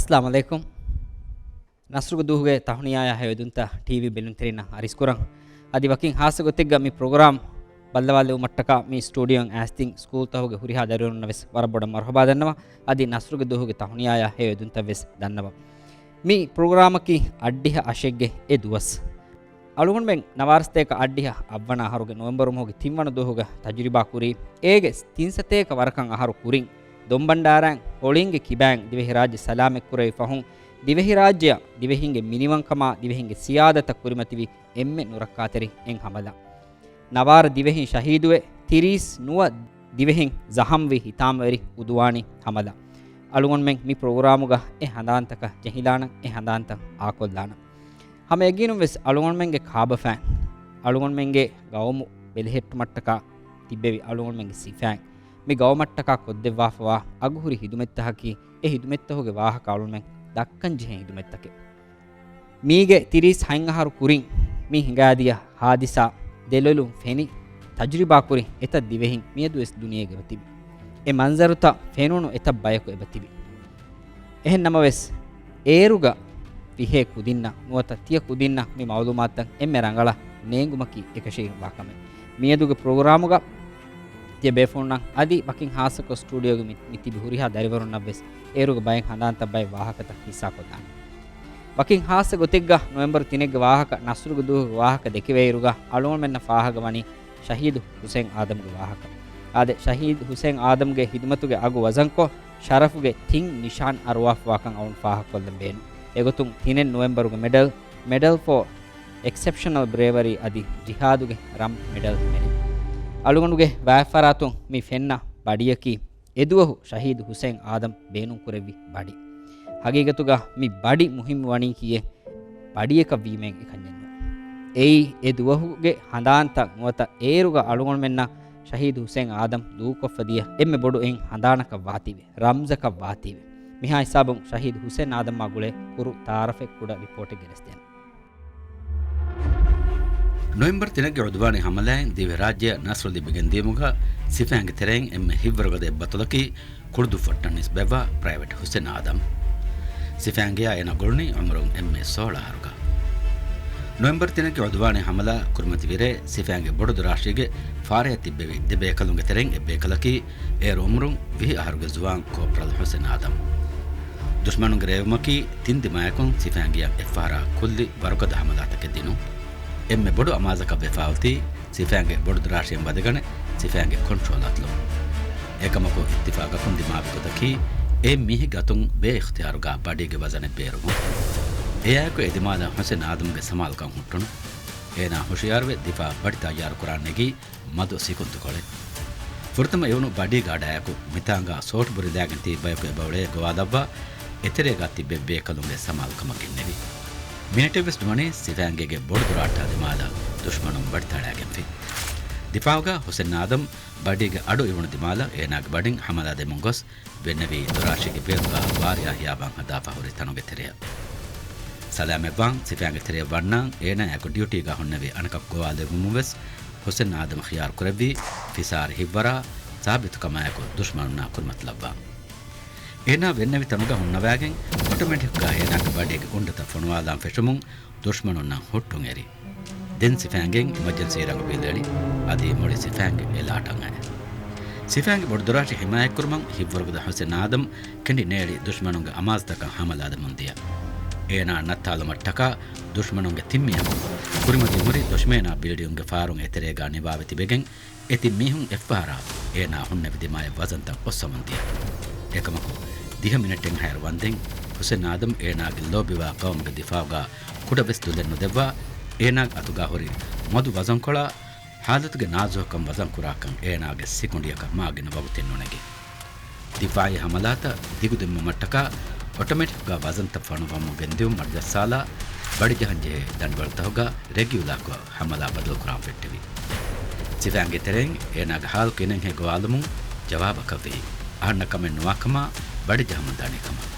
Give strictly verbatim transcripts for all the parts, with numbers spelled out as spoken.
އައްސަލާމު ޢަލައިކުމް. ނަސްރުގެ ދުވަހުގެ ތަހުނިޔާޔާ ހެޔޮއެދުންތައް ޓީވީ ބެލުންތެރިންނަށް އަރިސްކުރަން. އަދި ވަކިން ހާއްސަ ގޮތެއްގަ މި ޕްރޮގްރާމް ބައްލަވާލެވުމަށްޓަކާ މި ސްޓޫޑިއޯއިން އައިސް ތިން ސްކޫލްތަކުގެ ހުރިހާ ދަރިވަރުންނަށް ވެސް ވަރަށް ބޮޑަށް މަރުޙަބާ ދަންނަވަން. އަދި ނަސްރުގެ ދުވަހުގެ ތަހުނިޔާޔާ ހެޔޮއެދުންތައް ވެސް ދަންނަވަން. މި ޕްރޮގްރާމަކީ އައްޑިހަ އަށެއްގެ އެ ދުވަސް. އަޅުގަނޑުމެން ނަވާރަ ސަތޭކަ އައްޑިހަ އަށްވަނަ އަހަރުގެ ނޮވެމްބަރު މަހުގެ ތިންވަނަ ދުވަހުގަ ތަޖުރިބާ ކުރީ، އޭގެ ތިން ސަތޭކަ ވަރަކަށް އަހަރު ކުރިން ދޮންބަންޑާރައިން ހޮޅިންގެ ކިބައިން ދިވެހިރާއްޖެ ސަލާމަތްކުރެވި ފަހުން، ދިވެހިރާއްޖެއަށް ދިވެހިންގެ މިނިވަންކަމާ ދިވެހިންގެ ސިޔާދަތަށް ކުރިމަތިވި އެންމެ ނުރައްކާތެރި އެއް ހަމަލާ. ނަވާރަ ދިވެހިން ޝަހީދުވެ، ތިރީސް ނުވަ ދިވެހިން ޒަހަމްވި ހިތާމަވެރި އުދުވާނީ ހަމަލާ. އަޅުގަނޑުމެން މި ޕްރޮގްރާމުގަ އެ ހަނދާންތަކަށް ޖެހިލާނަން، އެ ހަނދާންތައް އާކޮށްލާނަން. ހަމަ އެގީނުން ވެސް އަޅުގަނޑުމެންގެ ކާބަފައިން، އަޅުގަނޑުމެންގެ ގައުމު ބެލެހެއްޓުމަށްޓަކާ ތިއްބެވި އަޅުގަނޑުމެންގެ ސިފައިން، މި ގައުމަށްޓަކާ ކޮށްދެއްވާފަވާ އަގުހުރި ހިދުމަތްތަކަކީ، އެ ހިދުމަތްތަކުގެ ވާހަކަ އަޅުގަނޑުމެން ދައްކަން ޖެހޭ ހިދުމަތްތަކެއް. މީގެ ތިރީސް ހަތް އަހަރު ކުރިން މި ހިނގާދިޔަ ހާދިސާ ދެލޮލުން ފެނި، ތަޖުރިބާ ކުރި އެތައް ދިވެހިން މިއަދުވެސް ދުނިޔޭގަ އެބަތިބި. އެ މަންޒަރުތައް ފެނުނު އެތައް ބަޔަކު އެބަތިބި. އެހެން ނަމަވެސް، އޭރުގަ ފިހޭ ކުދިންނަށް ނުވަތަ ތިޔަ ކުދިންނަށް މި މައުލޫމާތުތައް އެންމެ ރަނގަޅަށް ނޭނގުމަކީ އެކަށީގެންވާ ކަމެއް. މިއަދުގެ ޕްރޮގްރާމުގަ ތިޔަ ބޭފުޅުންނަށް އަދި ވަކިން ހާއްސަކޮށް ސްޓޫޑިއޯގަ މި، މި ތިބި ހުރިހާ ދަރިވަރުންނަށްވެސް އޭރުގެ ބައެއް ހަނދާންތައް ބައެއް ވާހަކަތައް ހިއްސާކޮށްލާނަން. ވަކިން ހާއްސަ ގޮތެއްގަ ނޮވެމްބަރު ތިނެއްގެ ވާހަކަ، ނަސްރުގެ ދުވަހުގެ ވާހަކަ ދެކެވޭއިރުގަ އަޅުގަނޑުމެންނަށް ފާހަގަވަނީ ޝަހީދު ހުސެން އާދަމްގެ ވާހަކަ. އާދެ، ޝަހީދު ހުސެން އާދަމްގެ ހިދުމަތުގެ އަގު ވަޒަންކޮށް، ޝަރަފުގެ ތިން ނިޝާން އަރުވާފަވާކަން އަޅުގަނޑު ފާހަގަކޮށްލަން ބޭނުން. އެގޮތުން ތިނެއް ނޮވެމްބަރުގެ މެޑަލް، މެޑަލް ފޯ އެކްސެޕްޝަނަލް ބްރޭވަރީ އަދި ޖިހާދުގެ ރަން މެޑަލް ހިމެނޭ. އަޅުގަނޑުގެ ވާތްފަރާތުން މި ފެންނަ ބަޑިއަކީ، އެދުވަހު ޝަހީދު ހުސެން އާދަމް ބޭނުންކުރެއްވި ބަޑި. ހަގީގަތުގަ މި ބަޑި މުހިއްމުވަނީކީއެއް ބަޑިއަކަށް ވީމައިން އެކަންޏެއް ނޫން. އެއީ އެ ދުވަހުގެ ހަނދާންތައް ނުވަތަ އޭރުގަ އަޅުގަނޑުމެންނަށް ޝަހީދު ހުސެން އާދަމް ދޫކޮށްފަ ދިޔަ އެންމެ ބޮޑު އެއް ހަނދާނަކަށް ވާތީވެ، ރަމްޒަކަށް ވާތީވެ. މިހާ ހިސާބުން ޝަހީދު ހުސެން އާދަމްއާ ގުޅޭ ކުރު ތައާރަފެއް ކުޑަ ރިޕޯޓެއް ގެނެސްދޭނަން. ނޮވެމްބަރު ތިނެއްގެ އުދުވާނީ ހަމަލާއިން ދިވެހިރާއްޖެއަށް ނަސްރު ލިބިގެން ދިޔުމުގަ ސިފައިންގެ ތެރެއިން އެންމެ ހިތްވަރުގަދަ އެއް ބަތުލަކީ ކުޅުދުއްފައްޓަން ނިސްބަތްވާ ޕްރައިވެޓް ހުސެން އާދަމް. ސިފައިންގެއާ އޭނާ ގުޅުނީ އުމުރުން އެންމެ ސޯޅަ އަހަރުގަ. ނޮވެމްބަރު ތިނެއްގެ އުދުވާނީ ހަމަލާ ކުރިމަތިވިރޭ ސިފައިންގެ ބޮޑު ދުރާށީގެ ފާރަޔަށް ތިއްބެވި ދެ ބޭކަލުންގެ ތެރެއިން އެއް ބޭކަލަކީ އޭރު އުމުރުން ވިހި އަހަރުގެ ޒުވާން ކޯޕްރަލް ހުސެން އާދަމް. ދުޝްމަނުންގެ ރޭވުމަކީ ތިން ދިމާޔަކުން ސިފައިންގެއަށް އެއްފަހަރާ ކުއްލި ވަރުގަދަ ހަމަލާތަކެއް ދިނުން. އެންމެ ބޮޑު އަމާޒަކަށް ވެފާ އޮތީ ސިފައިންގެ ބޮޑު ދުރާށިއެއް ވަދެގަނެ ސިފައިންގެ ކޮންޓްރޯލް އަތުލުން. އެކަމަކު އިއްތިފާގަކުން ދިމާވި ގޮތަކީ އެ މީހެއްގެ އަތުން ބޭ އިޚްތިޔާރުގަ ބަޑީގެ ވަޒަނެއް ބޭރުވުން. އެއާއެކު އެ ދިމާލަށް ހުސެން އާދަމްގެ ސަމާލުކަން ހުއްޓުނު. އޭނާ ހުޝިޔާރުވެ ދިފާ ބަޑި ތައްޔާރުކުރާން ނެގީ މަދު ސިކުންތުކޮޅެއް. ފުރަތަމަ އިވުނު ބަޑީގެ އަޑާއެކު މިތާނގާ ސޯޓް ބުރިލާގެން ތިބި ބަޔަކު އެބައުޅޭ ގޮވާލައްވާ އެތެރޭގާ ތިއްބެވި ބޭކަލުންގެ ސަމާލުކަމަށް ގެންނެވި. މިނެޓެއްވެސް ނުވަނީ ސިފައިންގޭގެ ބޮޑު ދުރާއްޓާ ދިމާލަށް ދުޝްމަނުން ބަޑި ތަޅާގެންފި. ދިފާއުގާ ހުސެން އާދަމް ބަޑީގެ އަޑު އިވުނު ދިމާލަށް އޭނާގެ ބަޑިން ހަމަލާ ދެމުން ގޮސް ވެންނެވީ ދުރާށީގެ ބޭރުގާ ވާރިޔާ ހިޔާވާން ހަދާފަ ހުރި ތަނުގެ ތެރެއަށް. ސަލާމަތްވާން ސިފައިންގެ ތެރެއަށް ވަންނާން އޭނާއާއެކު ޑިއުޓީގާ ހުންނެވި އަނެކަކު ގޮވާލެއްވުމުން ވެސް ހުސެން އާދަމް ޚިޔާރު ކުރެއްވީ ފިސާރި ހިތްވަރާ ސާބިތުކަމާއެކު ދުޝްމަނުންނާ ކުރިމަތިލައްވާން. އޭނާ ވެންނެވި ތަނުގަ ހުންނަވާގެން އޮޓޮމެޓިކްގާ އޭނާގެ ބަޑީގެ އުނޑަތައް ފޮނުވާލާން ފެށުމުން ދުޝްމަނުންނަށް ހުއްޓުން އެރި. ދެން ސިފައިންގެން އިމަޖެންސީ ރަނގަޅު ބިލް އެޅި، އަދި މުޅި ސިފައިންގެ އެލާޓަށް އައި. ސިފައިންގެ ބޮޑުދުރާށި ހިމާޔަތްކުރުމަށް ހިތްވަރުގަދަ ހުސެން އާދަމް ކެނޑި ނޭޅި ދުޝްމަނުންގެ އަމާޒުތަކަށް ހަމަލާދެމުން ދިޔަ. އޭނާ ނައްތާލުމަށްޓަކާ ދުޝްމަނުންގެ ތިން މީހަކު ކުރިމަތި ހުރި ދޮށްމޭނާ ބިލްޑިންގުގެ ފާރުން އެތެރޭގާ ނިވާވެ ތިބެގެން އެ ތިން މީހުން އެއްފަހަރާ އޭނާ ހުންނެވި ދިމާޔަށް ވަޒަންތައް އޮއްސަމުން ދިޔަ. އެކަމަކު، ދިހަ މިނެޓެއްހާއިރު ވަންދެން ހުސެން އާދަމް އޭނާގެ ލޯބިވާ ޤައުމުގެ ދިފާޢުގާ ކުޑަވެސް ދުލެއް ނުދެއްވާ، އޭނާގެ އަތުގާ ހުރި މަދު ވަޒަންކޮޅާ ޙާލަތުގެ ނާޒުކުކަން ވަޒަންކުރާކަން އޭނާގެ ސިކުނޑިއަކަށް މާގިނަ ވަގުތެއް ނުނެގި. ދިފާޢީ ޙަމަލާތައް ދިގުދިންމުމަށްޓަކާ އޮޓޮމެޓިކްގާ ވަޒަންތައް ފޮނުއްވަމުން ގެންދިއުން މަޑުޖައްސާލާ، ބަޑިޖަހަންޖެހޭ ދަނޑިވަޅުތަކުގާ ރެގިއުލާކޮށް ޙަމަލާ ބަދަލުކުރާން ފެއްޓެވި. ސިފައިންގެ ތެރެއިން އޭނާގެ ޙާލު ކިހިނެއްހޭ ގޮވާލުމުން ޖަވާބަކަށްވެހި، އަހަންނަށް ކަމެއް ނުވާކަމާ، ބަޑިޖަހަމުން ދަނީ ކަމަށް.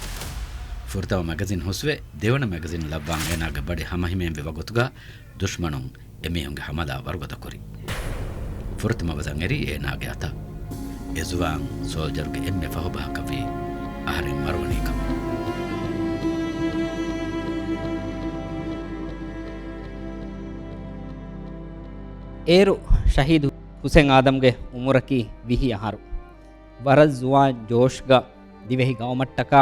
ފުރަތަމަ މެގަޒިން ހުސްވެ، ދެވަނަ މެގަޒިން ލައްވާން އޭނާގެ ބަޑި ހަމަހިމޭންވި ވަގުތުގާ ދުޝްމަނުން އެމީހުންގެ ހަމަލާ ވަރުގަދަކުރި. ފުރަތަމަ ވަޒަން އެރީ އޭނާގެ އަތަށް. އެ ޒުވާން ސޯލްޖަރުގެ އެންމެ ފަހުބަހަކަށްވީ އަހަރެން މަރުވަނީ ކަމަށް. އޭރު ޝަހީދު ހުސެން އާދަމްގެ އުމުރަކީ ވިހި އަހަރު. ވަރަށް ޒުވާން ޖޯޝްގަ ދިވެހި ގައުމަށްޓަކާ،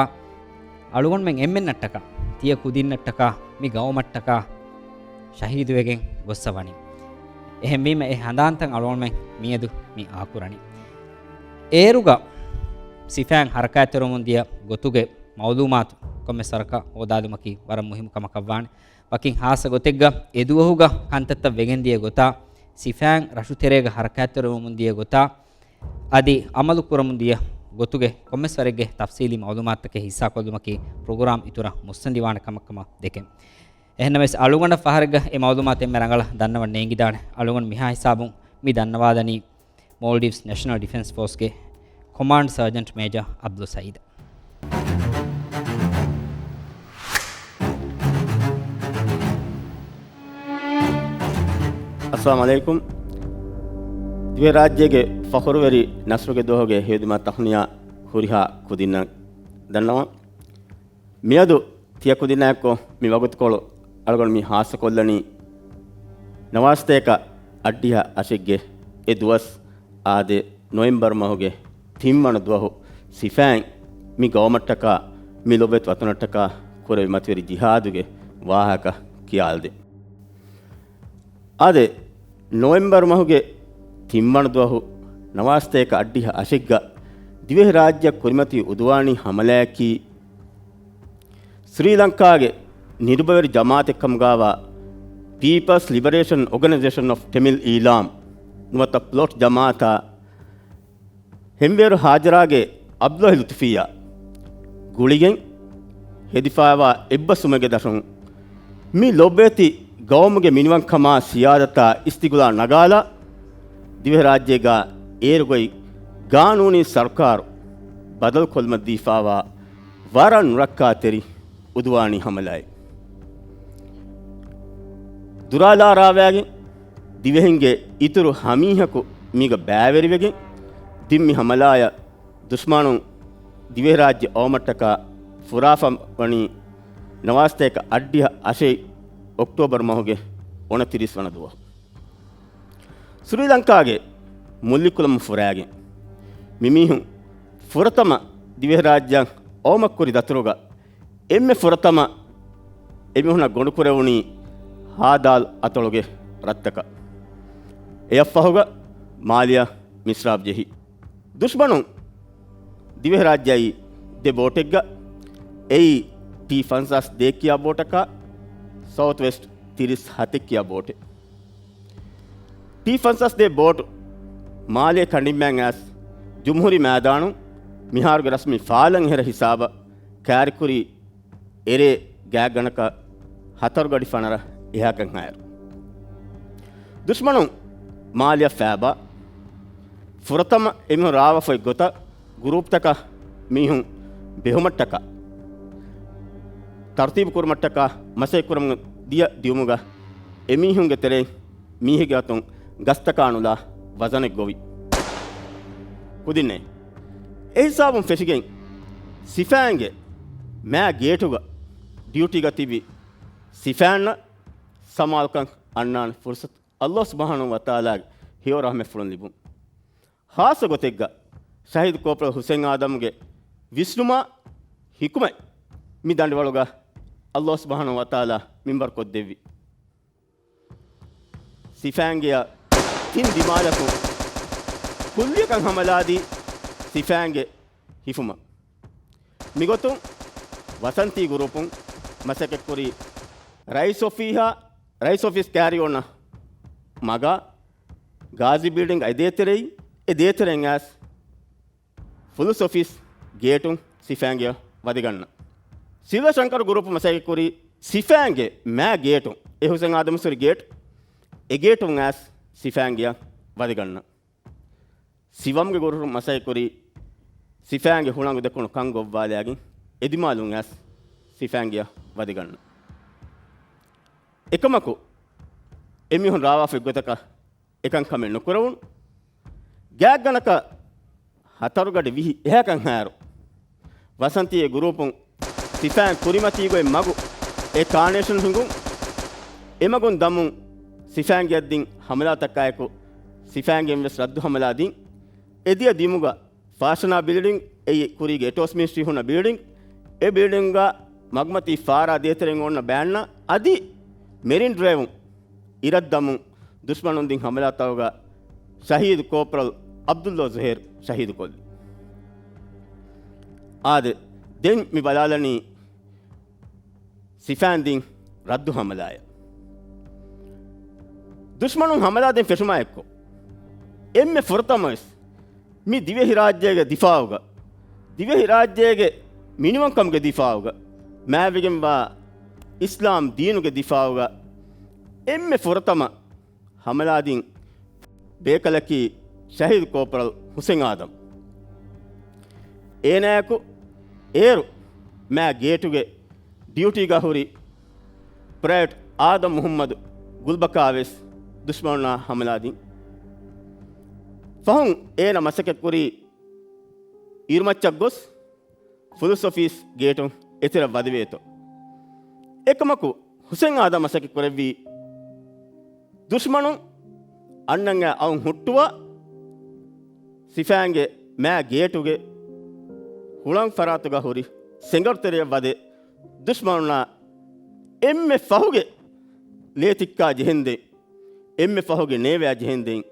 އަޅުގަނޑުމެން އެންމެންނަށްޓަކާ، ތިޔަ ކުދިންނަށްޓަކާ، މި ގައުމަށްޓަކާ ޝަހީދުވެގެން ގޮއްސަ ވަނީ. އެހެންވީމަ އެ ހަނދާންތައް އަޅުގަނޑުމެން މިއަދު މި އާކުރަނީ. އޭރުގަ ސިފައިން ހަރަކާތްތެރިވަމުން ދިޔަ ގޮތުގެ މައުލޫމާތު ކޮންމެސް ވަރަކަށް ހޯދާލުމަކީ ވަރަށް މުހިއްމު ކަމަކަށްވާނެ. ވަކިން ހާއްސަ ގޮތެއްގަ އެ ދުވަހުގަ ކަންތައްތައް ވެގެންދިޔަ ގޮތާ، ސިފައިން ރަށުތެރޭގަ ހަރަކާތްތެރިވަމުން ދިޔަ ގޮތާ، އަދި އަމަލު ކުރަމުން ދިޔަ ގޮތުގެ ކޮންމެސް ވަރެއްގެ ތަފްސީލީ މައުލޫމާތުތަކެއް ހިއްސާކޮށްލުމަކީ ޕްރޮގްރާމް އިތުރަށް މުއްސަނދިވާނެ ކަމެއް ކަމަށް ދެކެން. އެހެންނަމަވެސް، އަޅުގަނޑަށް ފަހަރެއްގަ އެ މައުލޫމާތު އެންމެ ރަނގަޅަށް ދަންނަވަން ނޭނގިދާނެ. އަޅުގަނޑު މިހާ ހިސާބުން މި ދަންނަވާލަނީ މޯލްޑިވްސް ނެޝަނަލް ޑިފެންސް ފޯސްގެ ކޮމާންޑް ސާޖަންޓް މޭޖަރ އަބްދުލް ސައީދަށް. އައްސަލާމު ޢަލައިކުމް. ދިވެހިރާއްޖޭގެ ފަޚުރުވެރި ނަސްރުގެ ދުވަހުގެ ހެޔޮދިމާ ތަހުނިޔާ ހުރިހާ ކުދިންނަށް ދަންނަވަން. މިއަދު ތިޔަ ކުދިންނާއެކު މި ވަގުތުކޮޅު އަޅުގަނޑު މި ހާއްސަކޮށްލަނީ، ނަވާރަސަތޭކަ އަށްޑިހަ އަށެއްގެ އެ ދުވަސް އާދޭ، ނޮވެމްބަރު މަހުގެ ތިންވަނަ ދުވަހު ސިފައިން މި ގައުމަށްޓަކާ، މި ލޮބުވެތި ވަތަނަށްޓަކާ ކުރެއްވި މަތިވެރި ޖިހާދުގެ ވާހަކަ ކިޔާލަދޭ. އާދެ، ނޮވެމްބަރު މަހުގެ ތިންވަނަ ދުވަހު ނަވާރަސަތޭކަ އަށްޑިހަ އަށެއްގަ ދިވެހިރާއްޖެއަށް ކުރިމަތި އުދުވާނީ ހަމަލާއަކީ، ސްރީލަންކާގެ ނިރުބަވެރި ޖަމާއަތެއްކަމުގާވާ ޕީޕަލްސް ލިބަރޭޝަން އޯގަނައިޒޭޝަން އޮފް ޓެމިލް އީލާމް ނުވަތަ ޕްލޮޓް ޖަމާއަތާ ހެންވޭރު ހާޖަރާގެ އަބްދުﷲ ލުތުފީއާ ގުޅިގެން ހެދިފައިވާ އެއްބަސްވުމެއްގެ ދަށުން މި ލޮބުވެތި ގައުމުގެ މިނިވަންކަމާ ސިޔާދަތާ އިސްތިގުލާލް ނަގާލާ، ދިވެހިރާއްޖޭގަ އޭރުގައި ގާނޫނީ ސަރުކާރު ބަދަލުކޮށްލުމަށް ދީފައިވާ ވަރަށް ނުރައްކާތެރި އުދުވާނީ ހަމަލާއެއް. ދުރާލާ ރާވާގެން ދިވެހިންގެ އިތުރު ހަމީހަކު މީގަ ބައިވެރިވެގެން ދިން މި ހަމަލާއަށް ދުޝްމަނުން ދިވެހިރާއްޖެ އައުމަށްޓަކާ ފުރާފަ ވަނީ ނަވާރަސަތޭކަ އަށްޑިހަ އަށެއް އޮކްޓޯބަރު މަހުގެ އޮނަތިރީސް ވަނަ ދުވަހު. ސްރީލަންކާގެ މުއްލި ކުލަމުން ފުރާގެން މި މީހުން ފުރަތަމަ ދިވެހިރާއްޖެއަށް އައުމަށް ކުރި ދަތުރުގަ އެންމެ ފުރަތަމަ އެމީހުންނަށް ގޮނޑުކުރެވުނީ ހާދާލް އަތޮޅުގެ ރަށްތަކަށް. އެއަށްފަހުގަ މާލެއަށް މިސްރާބު ޖެހި. ދުޝްމަނުން ދިވެހިރާއްޖެއައީ ދެ ބޯޓެއްގަ، އެއީ ޓީ ފަންސާސް ދޭއް ކިޔާ ބޯޓަކާ، ސައުތް ވެސްޓް ތިރީސް ހަތެއް ކިޔާ ބޯޓެއް. ޓީ ފަންސާސް ދޭއް ބޯޓު މާލޭ ކަނޑިންމެން އައިސް ޖުމްހޫރީ މައިދާނުން މިހާރުގެ ރަސްމީ ފާލަން އެހެރަ ހިސާބަށް ކާރިކުރީ އެރޭ ގާތްގަނޑަކަށް ހަތަރު ގަޑި ފަނަރަ އެހާކަން ހާއިރު. ދުޝްމަނުން މާލެއަށް ފައިބާ ފުރަތަމަ އެމީހުން ރާވާފައި ގޮތަށް ގުރޫޕްތަކަށް މީހުން ބެހުމަށްޓަކާ، ތަރުތީބު ކުރުމަށްޓަކާ މަސައްކަތް ކުރަމުން ދިޔަ ދިޔުމުގަ އެމީހުންގެ ތެރެއިން މީހެއްގެ އަތުން ގަސްތަކާ ނުލާ ވަޒަނެއް ގޮވި. ކުދިންނޭ. އެހިސާބުން ފެށިގެން ސިފައިންގެ މައި ގޭޓުގަ ޑިއުޓީގަ ތިބި ސިފައިންނަށް ސަމާލުކަން އަންނާނެ ފުރުސަތު ﷲ ސުބްޙާނަހޫ ވަތަޢާލާގެ ހެޔޮ ރަޙްމަތްފުޅުން ލިބުން. ޚާއްޞަ ގޮތެއްގަ ޝަހީދު ކޯޕްރަލް ހުސެން އާދަމްގެ ވިސްނުމާ ޙިކުމަތް މި ދަނޑިވަޅުގަ ﷲ ސުބްޙާނަހޫ ވަތަޢާލާ މިންވަރު ކޮށްދެއްވި. ސިފައިންގެއަށް ތިން ދިމާލަކުން ކުއްލިއަކަށް ހަމަލާދީ ސިފައިންގެ ހިފުމަށް. މިގޮތުން ވަސަންތީ ގުރޫޕުން މަސައްކަތްކުރީ ރައީސް އޮފީހާ، ރައީސް އޮފީސް ކައިރިއޮންނަ މަގާ، ގާޒީ ބިލްޑިންގ އެ ދޭތެރެއިން، އެ ދޭތެރެއިން އައިސް ފުލުސް އޮފީސް ގޭޓުން ސިފައިންގެއަށް ވަދެގަންނަ. ސިލްވަ ޝަންކަރު ގުރޫޕު މަސައްކަތްކުރީ ސިފައިންގެ މައި ގޭޓުން، އެ ހުސެން އާދަމް ހުސްވެރި ގޭޓް، އެ ގޭޓުން އައިސް ސިފައިންގެއަށް ވަދެގަންނަ. ސިވަމްގެ ގުރޫޕު މަސައްކަތްކުރީ ސިފައިންގެ ހުޅަނގު ދެކުނު ކަން ގޮއްވާލާގެން އެދިމާލުން އައިސް ސިފައިންގެއަށް ވަދެގަންނަ. އެކަމަކު އެމީހުން ރާވާފައި ގޮތަކަށް އެކަންކަމެއް ނުކުރެވުނު. ގާތްގަނޑަކަށް ހަތަރު ގަޑި ވިހި އެހާކަން ހާއިރު، ވަސަންތީގެ ގުރޫޕުން ސިފައިން ކުރިމަތީގޮތް މަގު އެ ކާނޭޝަން ހިނގުން، އެމަގުން ދަމުން ސިފައިންގެ އަށް ދިން ހަމަލާތަކާއެކު، ސިފައިންގެން ވެސް ރައްދު ހަމަލާ ދިން. އެ ދިޔަ ދިމުގަ ފާޝަނާ ބިލްޑިން، އެއީ ކުރީގެ އެޓޯސް މިނިސްޓްރީ ހުންނަ ބިލްޑިން، އެ ބިލްޑިންގަ މަގުމަތީ ފާރާ ދޭތެރެއިން އޮންނަ ބޭންނަ އަދި މެރިން ޑްރައިވުން އިރަށްދަމުން ދުޝްމަނުން ދިން ހަމަލާތަކުގަ ޝަހީދު ކޯޕްރަލް ޢަބްދުﷲ ޒުހޭރު ޝަހީދު ކޮށްލި. އާދެ، ދެން މި ބަލާލަނީ ސިފައިން ދިން ރައްދު ހަމަލާއެއް. ދުޝްމަނުން ހަމަލާ ދިން ފެށުމާ އެއްކޮށް، އެންމެ ފުރަތަމަވެސް މި ދިވެހިރާއްޖޭގެ ދިފާއުގަ، ދިވެހިރާއްޖޭގެ މިނިވަންކަމުގެ ދިފާއުގަ، މާތްވެގެންވާ އިސްލާމް ދީނުގެ ދިފާއުގަ އެންމެ ފުރަތަމަ ހަމަލާދިން ބޭކަލަކީ ޝަހީދު ކޯޕްރަލް ހުސެން އާދަމް. އޭނާއެކު އޭރު މާ ގޭޓުގެ ޑިއުޓީގަ ހުރި ޕްރައިވެޓް އާދަމް މުހައްމަދު ގުލްބަކާވެސް ދުޝްމަނުންނާ ހަމަލާދިން. ފަހުން އޭނަ މަސައްކަތްކުރީ އިރުމައްޗަށް ގޮސް، ފުލުސް އޮފީސް ގޭޓުން އެތެރެ ވަދެވޭތޯ. އެކަމަކު ހުސެން އާދަމް މަސައްކަތް ކުރެއްވީ، ދުޝްމަނުން އަންނަން އައި އައުން ހުއްޓުވާ، ސިފައިންގެ މާ ގޭޓުގެ ހުޅަނގު ފަރާތުގަ ހުރި ސެނގަރު ތެރެއަށް ވަދެ، ދުޝްމަނުންނާ އެންމެ ފަހުގެ ލޭތިއްކާ ޖެހެންދެން، އެންމެ ފަހުގެ ނޭވާ ޖެހެންދެން،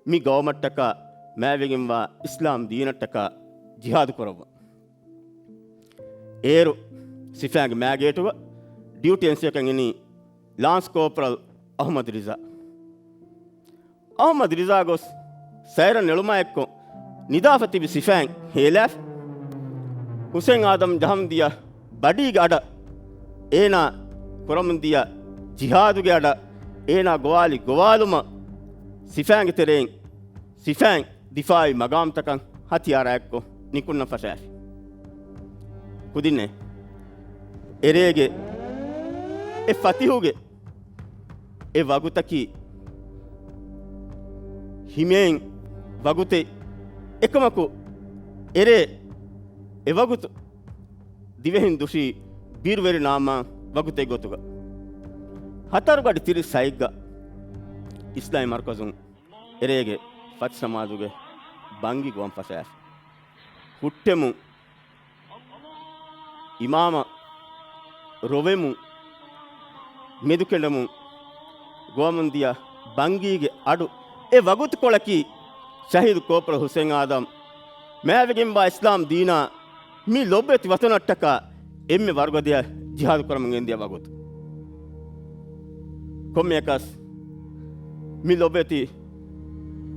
މި ގައުމަށްޓަކާ މާތްވެގެންވާ އިސްލާމް ދީނަށްޓަކާ ޖިހާދު ކުރައްވަން. އޭރު ސިފައިންގެ މާގޭޓުގަ ޑިއުޓީ އެމްސީއަކަށް އިނީ ލާންސް ކޯޕްރަލް އަޙްމަދު ރިޒާ. އަޙްމަދު ރިޒާ ގޮސް ސައިރަން އެޅުމާއެއްކޮށް ނިދާފަ ތިބި ސިފައިން ހޭލާފަ، ހުސެން އާދަމް ޖަހަމުން ދިޔަ ބަޑީގެ އަޑަށް، އޭނާ ކުރަމުން ދިޔަ ޖިހާދުގެ އަޑަށް، އޭނާ ގޮވާލި ގޮވާލުމަށް ސިފައިންގެ ތެރެއިން ސިފައިން ދިފާއީ މަގާމްތަކަށް ހަތިޔާރާ އެއްކޮށް ނިކުންނަ ފަށާފި. ކުދިންނޭ، އެރޭގެ އެ ފަތިހުގެ އެ ވަގުތަކީ ހިމޭން ވަގުތެއް. އެކަމަކު އެރޭ އެ ވަގުތު ދިވެހިން ދުށީ ބިރުވެރި ނާމާ ވަގުތެއް ގޮތުގަ. ހަތަރު ގަޑި ތިރީސް ހައެއްގަ އިސްލާމީ މަރުކަޒުން އެރޭގެ ފަތި ސަމާލުގެ ބަންގި ގޮވަން ފަށާފި. ހުއްޓެމުން، އިމާމަށް ރޮވެމުން، މެދުކެނޑެމުން، ގޮވަމުން ދިޔަ ބަންގީގެ އަޑު އެ ވަގުތުކޮޅަކީ ޝަހީދު ކޯޕްރަލް ހުސެން އާދަމް މާތްވެގެންވާ އިސްލާމް ދީނާ މި ލޮބުވެތި ވަތަނަށްޓަކާ އެންމެ ވަރުގަދަޔަށް ޖިހާދު ކުރަމުން ގެންދިޔަ ވަގުތު. ކޮންމެއަކަސް މި ލޮބުވެތި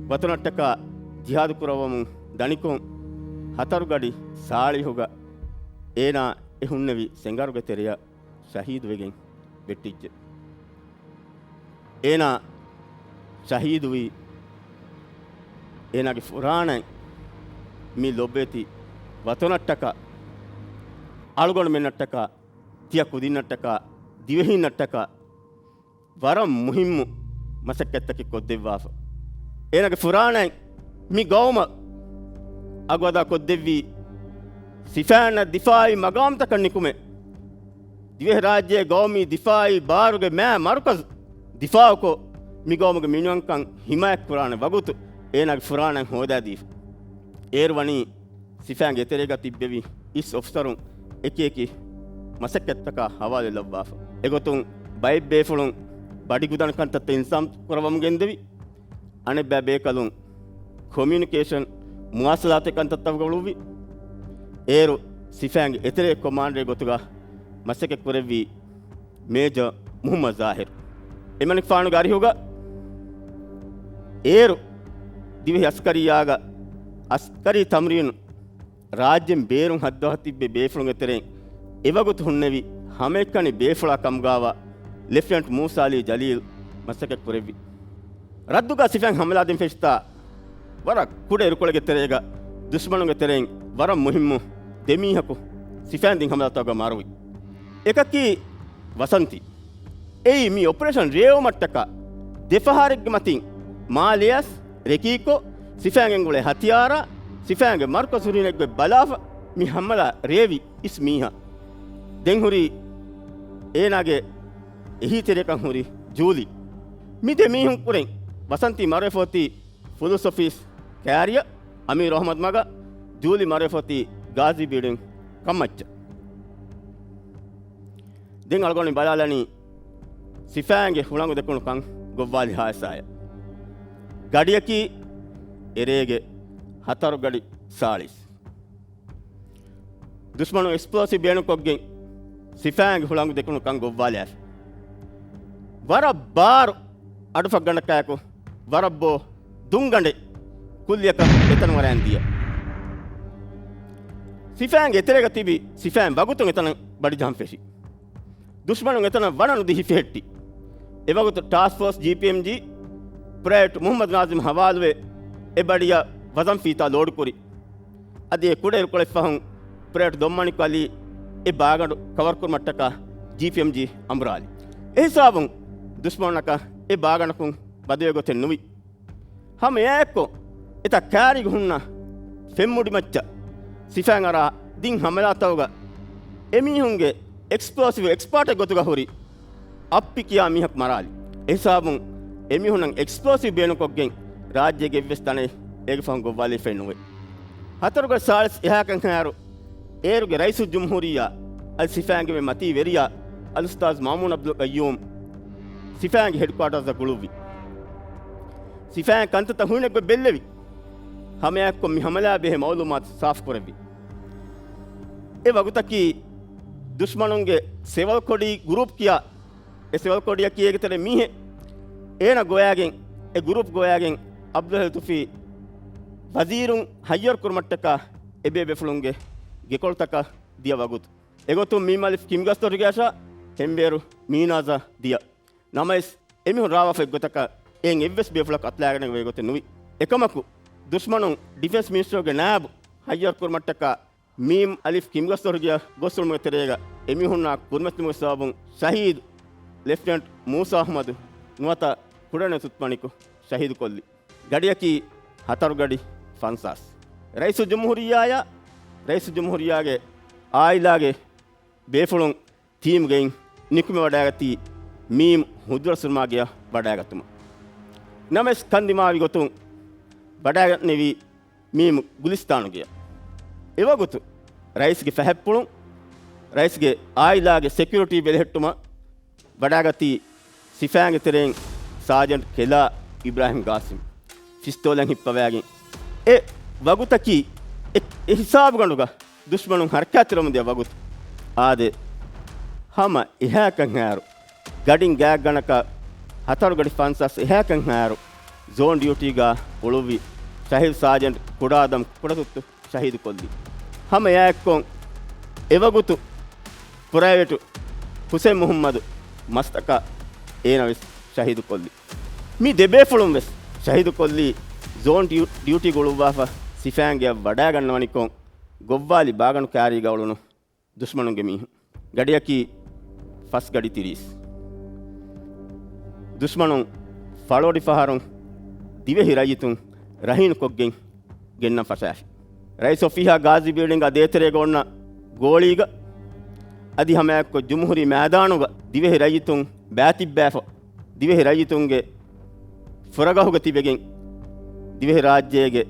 ވަތަނަށްޓަކާ ޖިހާދު ކުރައްވަމުން ދަނިކޮށް، ހަތަރު ގަޑި ސާޅީހުގަ އޭނާ އެ ހުންނެވި ސެނގަރުގެ ތެރެއަށް ޝަހީދުވެގެން ވެއްޓިއްޖެ. އޭނާ ޝަހީދުވީ، އޭނާގެ ފުރާނައިން މި ލޮބުވެތި ވަތަނަށްޓަކާ، އަޅުގަނޑުމެންނަށްޓަކާ، ތިޔަ ކުދިންނަށްޓަކާ، ދިވެހީންނަށްޓަކާ ވަރަށް މުހިއްމު މަސައްކަތްތަކެއް ކޮށްދެއްވާފަ. އޭނާގެ ފުރާނައިން މި ގައުމަށް އަގު އަދާ ކޮށްދެއްވީ، ސިފައިންނަށް ދިފާއީ މަގާމްތަކަށް ނިކުމެ، ދިވެހިރާއްޖޭ ގައުމީ ދިފާއީ ބާރުގެ މާ މަރުކަޒު ދިފާއުކޮށް، މި ގައުމުގެ މިނިވަންކަން ހިމާޔަތްކުރާނެ ވަގުތު އޭނާގެ ފުރާނައިން ހޯދާދީފަ. އޭރު ވަނީ ސިފައިންގެ އެތެރޭގަ ތިއްބެވި އިސް އޮފިސަރުން އެކިއެކި މަސައްކަތްތަކާ ހަވާލުވެލައްވާފަ. އެގޮތުން ބައެއް ބޭފުޅުން ބަޑިގުދަނި ކަންތައްތައް އިންތިޒާމް ކުރައްވަމުން ގެންދެވި. އަނެއްބައި ބޭކަލުން ކޮމިއުނިކޭޝަން މުވާސަލާތު ކަންތައްތައް ގުޅުއްވި. އޭރު ސިފައިންގެ އެތެރޭ ކޮމާންޑަރެއް ގޮތުގަ މަސައްކަތް ކުރެއްވީ މޭޖަ މުހައްމަދު ޒާހިރު. އެމަނިކުފާނުގެ އަރިހުގަ އޭރު ދިވެހި އަސްކަރިއްޔާގަ އަސްކަރީ ތަމްރީނު ރާއްޖެން ބޭރުން ހައްދަވާ ތިއްބެވި ބޭފުޅުންގެ ތެރެއިން އެވަގުތު ހުންނެވި ހަމައެކަނި ބޭފުޅާ ކަމުގާވާ ލެފްޓިނަންޓް މޫސާ އަލީ ޖަލީލް މަސައްކަތް ކުރެއްވި. ރައްދުގަ ސިފައިން ހަމަލާ ދިން ފެށިތާ ވަރަށް ކުޑަ އިރުކޮޅެއްގެ ތެރޭގަ ދުޝްމަނުންގެ ތެރެއިން ވަރަށް މުހިއްމު ދެ މީހަކު ސިފައިން ދިން ހަމަލާތަކުގަ މަރުވި. އެކަކީ ވަސަންތި. އެއީ މި އޮޕަރޭޝަން ރޭވުމަށްޓަކާ ދެފަހަރެއްގެ މަތިން މާލެއަސް ރެކީކޮށް، ސިފައިން ގެންގުޅޭ ހަތިޔާރާ، ސިފައިންގެ މަރުކަޒު ހުރިނެއްގޮތް ބަލާފަ މި ހަމަލާ ރޭވި އިސް މީހާ. ދެން ހުރީ އޭނާގެ އެހީތެރިޔަކަށް ހުރި ޖޫލީ. މި ދެ މީހުން ކުރެން ވަސަންތީ މަރުވެފަ އޮތީ ފުލުސް އޮފީސް ކައިރިއަށް، އަމީރު އަހުމަދު މަގަށް، ޖޫލީ މަރުވެފަ އޮތީ ގާޒީ ބިލްޑިން ކަންމައްޗަށް. ދެން އަޅުގަނޑު ބަލާލަނީ ސިފައިންގެ ހުޅަނގު ދެކުނު ކަން ގޮއްވާލި ހާދިސާއެއް. ގަޑިއަކީ އެރޭގެ ހަތަރު ގަޑި ސާޅީސް. ދުޝްމަނު އެކްސްޕްލޯސިވް ބޭނުންކޮށްގެން ސިފައިންގެ ހުޅަނގު ދެކުނު ކަން ގޮއްވާލާފި. ވަރަށް ބާރު އަޑުފަށްގަނޑަކާއެކު ވަރަށް ބޯ ދުންގަނޑެއް ކުއްލިއަކަށް އެތަން ވަރައިން ދިޔަ. ސިފައިންގެ އެތެރޭގަ ތިބި ސިފައިން ވަގުތުން އެތަނަށް ބަޑިޖަހަން ފެށި. ދުޝްމަނުން އެތަނަށް ވަނަ ނުދީ ހިފެހެއްޓި. އެވަގުތު ޓާސްކް ފޯސް ޖީޕީއެމްޖީ ޕްރައިވެޓް މުހައްމަދު ނާޒިމް ހަވާލުވެ އެ ބަޑިއަށް ވަޒަން ފީތާ ލޯޑުކުރި. އަދި އެ ކުޑައިރުކޮޅެއް ފަހުން ޕްރައިވެޓް ދޮންމަނިކު އަލީ އެ ބާގަނޑު ކަވަރ ކުރުމަށްޓަކާ ޖީޕީއެމްޖީ އަނބުރާލި. އެހިސާބުން ދުޝްމަނުންނަކަށް އެ ބާގަނޑަކުން ބަދުވެ ގޮތެއް ނުވި. ހަމަ އެއާއެއްކޮށް އެތާ ކާރީގަ ހުންނަ ފެންމުޑި މައްޗަށް ސިފައިން އަރާ ދިން ހަމަލާތަކުގަ އެމީހުންގެ އެކްސްޕްލޯސިވް އެކްސްޕާޓެއް ގޮތުގަ ހުރި އައްޕި ކިޔާ މީހަކު މަރާލި. އެހިސާބުން އެމީހުންނަށް އެކްސްޕްލޯސިވް ބޭނުންކޮށްގެން ރާއްޖޭގެ އެއްވެސް ތަނެއް އޭގެ ފަހުން ގޮއްވާލެވިފައެއް ނުވޭ. ހަތަރުގަޑި ސާޅީސް އެހާކަން ހާއިރު އޭރުގެ ރައީސުލްޖުމްހޫރިއްޔާ އަދި ސިފައިންގެ މަތީ ވެރިޔާ އަލްއުސްތާޒް މައުމޫން އަބްދުލް ޤައްޔޫމް ސިފައިންގެ ހެޑްކުއާޓާސްއަށް ގުޅުއްވި. ސިފައިން ކަންތައްތައް ހުންނެއްގޮތް ބެއްލެވި. ހަމައެއާއެއްކޮށް މި ހަމަލާ ބެހޭ މައުލޫމާތު ސާފުކުރެއްވި. އެ ވަގުތަކީ ދުޝްމަނުންގެ ސެވަލްކޮޑީ ގުރޫޕް ކިޔާ އެ ސެވަލްކޮޑީއަކީ އޭގެ ތެރޭ މީހެއް. އޭނަ ގޮވައިގެން، އެ ގުރޫޕް ގޮވައިގެން އަބްދުލް ލަތީފް ވަޒީރުން ހައްޔަރު ކުރުމަށްޓަކާ އެބޭބޭފުޅުންގެ ގެކޮޅުތަކަށް ދިޔަ ވަގުތު. އެގޮތުން މީމް އަލިފް ކިމްގަސްތޯ ރިގާޝާ ހެންބޭރު މީނާޒަށް ދިޔަ. ނަމަވެސް، އެމީހުން ރާވާފަ އެއްގޮތަކަށް އެއިން އެއްވެސް ބޭފުޅަކު އަތުލާގަނެގެން އޮތް ގޮތެއް ނުވި. އެކަމަކު، ދުޝްމަނުން ޑިފެންސް މިނިސްޓަރުގެ ނާއިބު ހައްޔަރު ކުރުމަށްޓަކާ މީމް އަލިފް ކިމްގަސްތޯ ރިގާ ގޮސްއުޅުމުގެ ތެރޭގަ އެމީހުންނާ ކުރިމަތިލުމުގެ ސަބަބުން ޝަހީދު ލެފްޓިނަންޓް މޫސާ އަހްމަދު ނުވަތަ ކުޑަނެތު ތުތްމަނިކު ޝަހީދުކޮށްލި. ގަޑިއަކީ ހަތަރު ގަޑި ފަންސާސް. ރައީސުލްޖުމްހޫރިއްޔާއާ، ރައީސުލްޖުމްހޫރިއްޔާގެ އާއިލާގެ ބޭފުޅުން ޓީމްގައި ނިކުމެވަޑައިގަތީ މީމް ހުދުރަސުރުމާގެއަށް ވަޑައިގަތުމަށް. ނަމަވެސް ކަންދިމާވި ގޮތުން ވަޑައިގަންނެވީ މީމް ގުލިސްތާނުގެއަށް. އެވަގުތު ރައީސްގެ ފަހަތްޕުޅުން، ރައީސްގެ އާއިލާގެ ސެކިއުރިޓީ ބެލެހެއްޓުމަށް ވަޑައިގަތީ ސިފައިންގެ ތެރެއިން ސާޖެންޓް ކެލާ އިބްރާހިމް ގާސިމް ފިސްތޯލައިން ހިއްޕަވައިގެން. އެ ވަގުތަކީ އެ، އެ ހިސާބުގަނޑުގަ ދުޝްމަނުން ހަރަކާތްތެރިވަމުން ދިޔަ ވަގުތު. އާދެ، ހަމަ އެހާކަން ހާއިރު، ގަޑިން ގާތްގަނޑަކަށް ހަތަރު ގަޑި ފަންސާސް އެހާކަން ހާއިރު، ޒޯން ޑިއުޓީގަ އުޅުއްވި ޝަހީދު ސާޖެންޓް ކުޑާދަމް ކުޑަތުއްތު ޝަހީދުކޮށްލި. ހަމަ އެއާއެއްކޮށް، އެވަގުތު ޕްރައިވެޓު ހުސެން މުހައްމަދު މަސްތަކާ އޭނަވެސް ޝަހީދުކޮށްލި. މި ދެބޭފުޅުން ވެސް ޝަހީދުކޮށްލީ ޒޯން ޑިއު، ޑިއުޓީގަ އުޅުއްވާފަ ސިފައިންގެއަށް ވަޑައިގަންނަވަނިކޮށް، ގޮއްވާލި ބާގަނޑު ކާރީގަ އުޅުނު ދުޝްމަނުންގެ މީހުން. ގަޑިއަކީ ފަސް ގަޑި ތިރީސް. ދުޝްމަނުން ފަޅޯޑި ފަހަރުން ދިވެހި ރައްޔިތުން ރަހީނުކޮށްގެން ގެންނަން ފަށާފި. ރައީސް އޮފީހާ ގާޒީ ބިލްޑިންގާ ދޭތެރޭގަ އޮންނަ ގޯޅީގަ އަދި ހަމައެއާއެއްކޮށް ޖުމްހޫރީ މައިދާނުގަ ދިވެހި ރައްޔިތުން ބައިތިއްބައިފަ، ދިވެހި ރައްޔިތުންގެ ފުރަގަހުގަ ތިބެގެން ދިވެހިރާއްޖޭގެ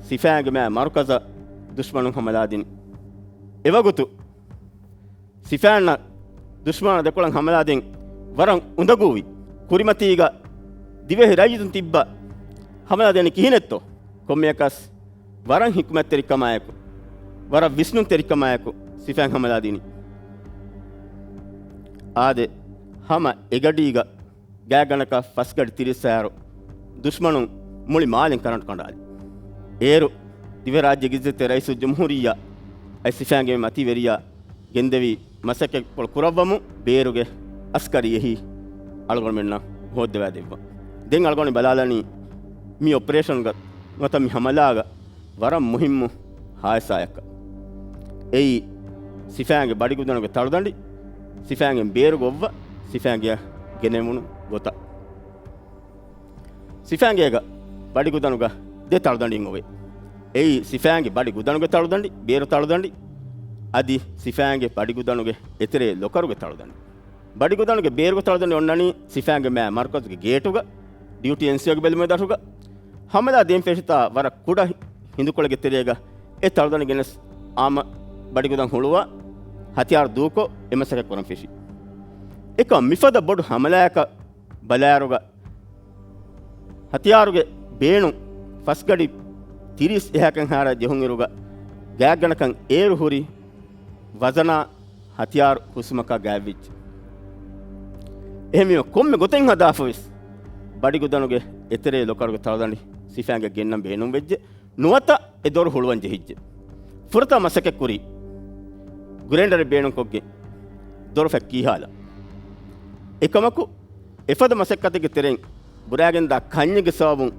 ސިފައިންގެ މާ މަރުކަޒަށް ދުޝްމަނުން ހަމަލާދިނި. އެވަގުތު ސިފައިންނަށް ދުޝްމަނާ ދެކޮޅަށް ހަމަލާދޭން ވަރަށް އުނދަގޫވި. ކުރިމަތީގަ ދިވެހި ރައްޔިތުން ތިއްބަ ހަމަލާދޭނީ ކިހިނެއްތޯ؟ ކޮންމެއަކަސް ވަރަށް ހިކުމަތްތެރިކަމާއެކު، ވަރަށް ވިސްނުންތެރިކަމާއެކު ސިފައިން ހަމަލާދިނި. އާދެ، ހަމަ އެގަޑީގަ ގާތްގަނޑަކަށް ފަސް ގަޑި ތިރީސް ހާއިރު ދުޝްމަނުން މުޅި މާލެން ކަރަންޓު ކަނޑާލި. އޭރު ދިވެހިރާއްޖޭގެ އިއްޒަތްތެރި ރައީސުލްޖުމްހޫރިއްޔާ އަދި ސިފައިންގެ މަތީ ވެރިޔާ ގެންދެވި މަސައްކަތްޕުޅު ކުރައްވަމުން ބޭރުގެ އަސްކަރީ އެހީ އަޅުގަނޑުމެންނަށް ހޯއްދަވާދެއްވަން. ދެން އަޅުގަނޑު ބަލާލަނީ މި އޮޕަރޭޝަންގަ ނުވަތަ މި ހަމަލާގަ ވަރަށް މުހިއްމު ހާދިސާއަކަށް. އެއީ ސިފައިންގެ ބަޑިގުދަނުގެ ތަޅުދަނޑި، ސިފައިންގެ ބޭރު ގޮއްވަ، ސިފައިންގެ ގެނެވުނު ގޮތަށް. ސިފައިންގޭގަ ބަޑިގުދަނުގަ ދެ ތަޅުދަނޑިން އޮވޭ. އެއީ ސިފައިންގެ ބަޑިގުދަނުގެ ތަޅުދަނޑި، ބޭރު ތަޅުދަނޑި، އަދި ސިފައިންގެ ބަޑިގުދަނުގެ އެތެރޭ ލޮކަރުގެ ތަޅުދަނޑި. ބަޑިގުދަނުގެ ބޭރުގެ ތަޅުދަނޑި އޮންނަނީ ސިފައިންގެ މާ މަރުކަޒުގެ ގޭޓުގަ، ޑިއުޓީ އެންސީއޯގެ ބެލުމެއް ދަށުގަ. ހަމަލާ ދޭން ފެށިތާ ވަރަށް ކުޑަ ހިނދުކޮޅެއްގެ ތެރޭގަ އެ ތަޅުދަނޑި ގެނެސް އާއްމު ބަޑިގުދަން ހުޅުވާ، ހަތިޔާރު ދޫކޮށް އެ މަސައްކަތް ކުރަން ފެށި. އެކަމް މިފަދަ ބޮޑު ހަމަލާއަކަށް ބަލާއިރުގަ ހަތިޔާރުގެ ބޭނުން ފަސްގަޑި ތިރީސް އެހާކަން ހާރަ ޖެހުންއިރުގަ ގާތްގަނޑަކަށް އޭރު ހުރި ވަޒަނާ ހަތިޔާރު ހުސުމަކާ ގާތްވެއްޖެ. އެހެންވީމަ ކޮންމެ ގޮތެއް ހަދާފަވެސް ބަޑިގުދަނުގެ އެތެރޭ ލޮކަރުގެ ތަޅުދަނޑި ސިފައިންގެ ގެންނަން ބޭނުންވެއްޖެ. ނުވަތަ އެ ދޮރު ހުޅުވަން ޖެހިއްޖެ. ފުރަތަމަ މަސައްކަތް ކުރީ ގްރޭންޑަރެއް ބޭނުންކޮށްގެން ދޮރު ފެއްކީހާލަ. އެކަމަކު، އެފަދަ މަސައްކަތެއްގެ ތެރެއިން ބުރާގެންދާ ކަންޏެއްގެ ސަބަބުން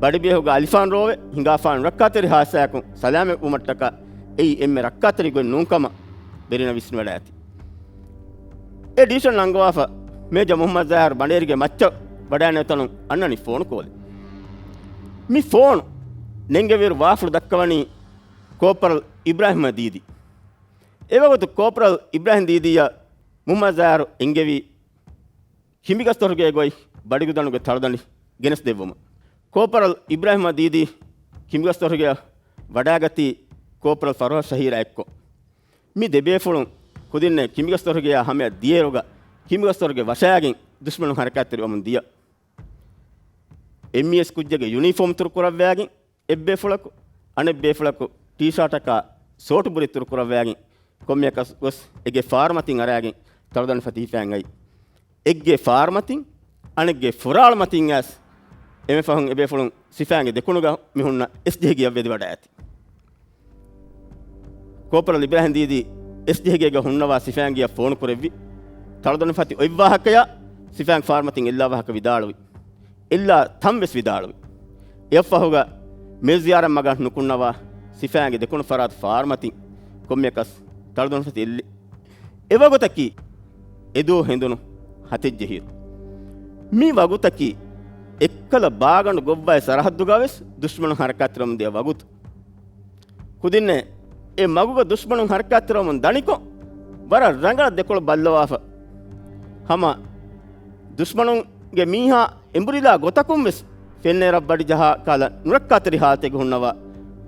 ބަޑިބޭހުގަ އަލިފާން ރޯވެ ހިނގާފާނު ރައްކާތެރި ހާދިސާއަކުން ސަލާމަތްވުމަށްޓަކާ އެއީ އެންމެ ރައްކާތެރި ގޮތް ނޫންކަމަށް ވެރިންނަށް ވިސްނިވަޑައިގަތީ. އެ ޑިވިޝަން އަންގަވާފަ މޭޖަ މުހައްމަދު ޒާހިރު ބަނޑޭރިގެ މައްޗަށް ވަޑައިނެވި ތަނުން އަންނަނީ ފޯނު ކޯލެއް. މި ފޯނު ނެންގެވިއިރު ވާފުޅު ދައްކަވަނީ ކޯޕަރަލް އިބްރާހިމް ދީދީ. އެވަގުތު ކޯޕަރަލް އިބްރާހިމް ދީދީއަށް މުހައްމަދު ޒާހިރު އެންގެވީ ކިނބިގަސްދޮށުގޭގައި ބަޑިގުދަނުގެ ތަޅުދަނޑި ގެނެސް ދެއްވުމަށް. ކޯޕަރަލް އިބްރާހިމް ދީދީ ކިނބިގަސްދޮށުގެއަށް ވަޑައިގަތީ ކޯޕަރަލް ފަރުހަ ޝަހީރާ އެއްކޮށް. މި ދެބޭފުޅުން ކުދިންނެއް ކިނބިގަސްދޮށުގެއާ ހަމަޔަށް ދިޔައިރުގަ ކިނބިގަސްދޮށުގެ ވަށާގެން ދުޝްމަނުން ހަރަކާތްތެރިވަމުން ދިޔަ. އެމްއީއެސް ކުއްޖެއްގެ ޔުނީފޯމް ތުރުކުރައްވާގެން އެއްބޭފުޅަކު، އަނެއްބޭފުޅަކު ޓީޝާޓަކާ ސޯޓު ބުރި ތުރުކުރައްވާގެން ކޮންމެއަކަސް ގޮސް އެގޭ ފާރުމަތިން އަރާގެން ތަޅުދަނޑި ފަތި ހިފައިން އައި. އެއްގޭ ފާރުމަތިން އަނެއްގޭ ފުރާޅުމަތިން އައިސް އެންމެ ފަހުން އެބޭފުޅުން ސިފައިންގެ ދެކުނުގަ މި ހުންނަ އެސްޖޭގެއަށް ވެދިވަޑައިގަތީ. ކޯޕަރަލް އިބްރާހިމް ދީދީ އެސްޖޭގޭގަ ހުންނަވާ ސިފައިންގެއަށް ފޯނު ކުރެއްވި. ތަޅުދަނޑި ފަތި އޮތް ވާހަކަޔާ ސިފައިން ފާރުމަތިން އެއްލާ ވާހަކަ ވިދާޅުވި. އެއްލާ ތަން ވެސް ވިދާޅުވި. އެއަށްފަހުގަ މެޒު ޒިޔާރަތް މަގަށް ނުކުންނަވާ ސިފައިންގެ ދެކުނު ފަރާތު ފާރުމަތިން ކޮންމެއަކަސް ތަޅުދަނޑި ފަތި އެއްލި. އެވަގުތަކީ އެދުވަހު ހެނދުނު ހަތެއް ޖެހިއިރު. މި ވަގުތަކީ އެއްކަލަ ބާގަނޑު ގޮއްވައި ސަރަހައްދުގަ ވެސް ދުޝްމަނުން ހަރަކާތްތެރިވަމުން ދިޔަ ވަގުތު. ކުދިންނެއް އެ މަގުގަ ދުޝްމަނުން ހަރަކާތްތެރިވަމުން ދަނިކޮށް، ވަރަށް ރަނގަޅަށް ދެކޮޅު ބައްލަވާފަ، ހަމަ ދުޝްމަނުންގެ މީހާ އެނބުރިލާ ގޮތަކުން ވެސް ފެންނައިރަށް ބަޑި ޖަހާ ކަހަލަ ނުރައްކާތެރި ހާލަތެއްގަ ހުންނަވާ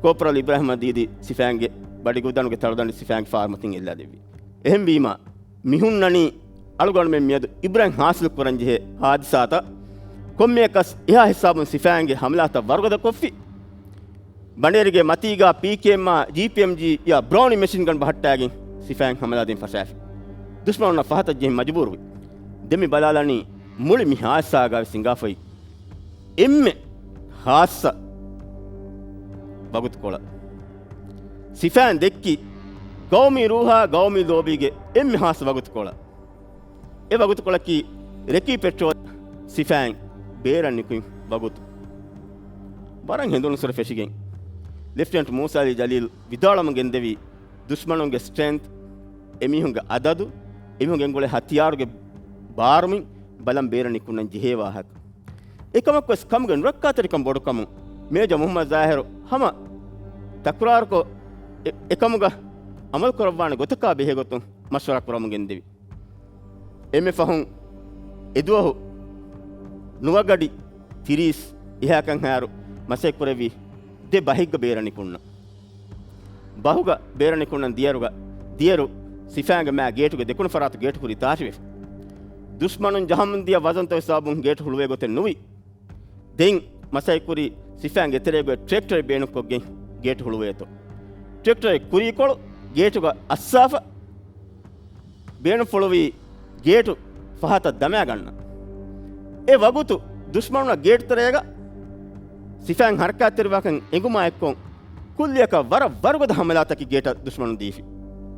ކޯޕަރަލް އިބްރާހިމް ދީދީ ސިފައިންގެ ބަޑިގުދަނުގެ ތަޅުދަނޑި ސިފައިންގެ ފާރުމަތިން އެއްލާ ދެއްވި. އެހެންވީމާ، މިހުންނަނީ އަޅުގަނޑުމެން މިއަދު އިބްރަތް ހާސިލް ކުރަންޖެހޭ ހާދިސާތައް. ކޮންމެއަކަސް އެހާ ހިސާބުން ސިފައިންގެ ހަމަލާތައް ވަރުގަދަކޮށްފި. ބަނޑޭރިގެ މަތީގާ ޕީކޭއެމްއާ، ޖީޕީއެމްޖީއާ، ބްރައުނި މެޝިންގަން ބަހައްޓާގެން ސިފައިން ހަމަލާ ދޭން ފަށާފި. ދުޝްމަނުންނަށް ފަހަތަށް ޖެހިން މަޖުބޫރުވި. ދެން މި ބަލާލަނީ މުޅި މި ހާދިސާގާ ވެސް ހިނގާފައި އެންމެ ހާއްސަ ވަގުތުކޮޅަށް. ސިފައިން ދެއްކި ގައުމީ ރޫހާ ގައުމީ ލޯބީގެ އެންމެ ހާއްސަ ވަގުތުކޮޅަށް. އެ ވަގުތުކޮޅަކީ ރެކީ ޕެޓްރޯލް ސިފައިން ބޭރަށް ނިކުތް ވަގުތު. ވަރަށް ހެނދުނު ސުރެ ފެށިގެން، ލެފްޓިނަންޓް މޫސާ އަލީ ޖަލީލް ވިދާޅުވަމުން ގެންދެވީ، ދުޝްމަނުންގެ ސްޓްރެންތް، އެމީހުންގެ އަދަދު، އެމީހުން ގެންގުޅޭ ހަތިޔާރުގެ ބާރުމިން ބަލަން ބޭރަށް ނިކުންނަން ޖެހޭ ވާހަކަ. އެކަމަކުވެސް ކަމުގެ ނުރައްކާތެރިކަން ބޮޑުކަމުން މޭޖަ މުހައްމަދު ޒާހިރު ހަމަ ތަކުރާރުކޮށް، އެ، އެކަމުގަ އަމަލުކުރައްވާނެ ގޮތަކާ ބެހޭގޮތުން މަޝްވަރާ ކުރަމުން ގެންދެވި. އެންމެ ފަހުން އެދުވަހު ނުވަގަޑި ތިރީސް އެހާކަން ހާއިރު މަސައްކަތް ކުރެއްވި ދެ ބަހެއްގަ ބޭރަށް ނިކުންނަ. ބަހުގަ ބޭރަށް ނިކުންނަން ދިޔައިރުގަ، ދިޔައިރު ސިފައިންގެ މާ ގޭޓުގެ ދެކުނު ފަރާތު ގޭޓު ހުރީ ތާށިވެފަ. ދުޝްމަނުން ޖަހަމުން ދިޔަ ވަޒަންތައް ސަބަބުން ގޭޓު ހުޅުވޭ ގޮތެއް ނުވި. ދެން މަސައްކަތް ކުރީ ސިފައިންގެ ތެރޭގަ ޓްރެކްޓަރެއް ބޭނުންކޮށްގެން ގޭޓު ހުޅުވޭތޯ. ޓްރެކްޓަރެއް ކުރީކޮޅު ގޭޓުގަ އައްސާފަ، ބޭނުންފުޅުވީ ގޭޓު ފަހަތަށް ދަމާގަންނަ. އެ ވަގުތު ދުޝްމަނުންނަށް ގޭޓު ތެރޭގަ ސިފައިން ހަރަކާތްތެރިވާކަން އެނގުމާ އެއްކޮށް، ކުއްލިއަކަށް ވަރަށް ވަރުގަދަ ހަމަލާތަކެއް ގޭޓަށް ދުޝްމަނުން ދީފި.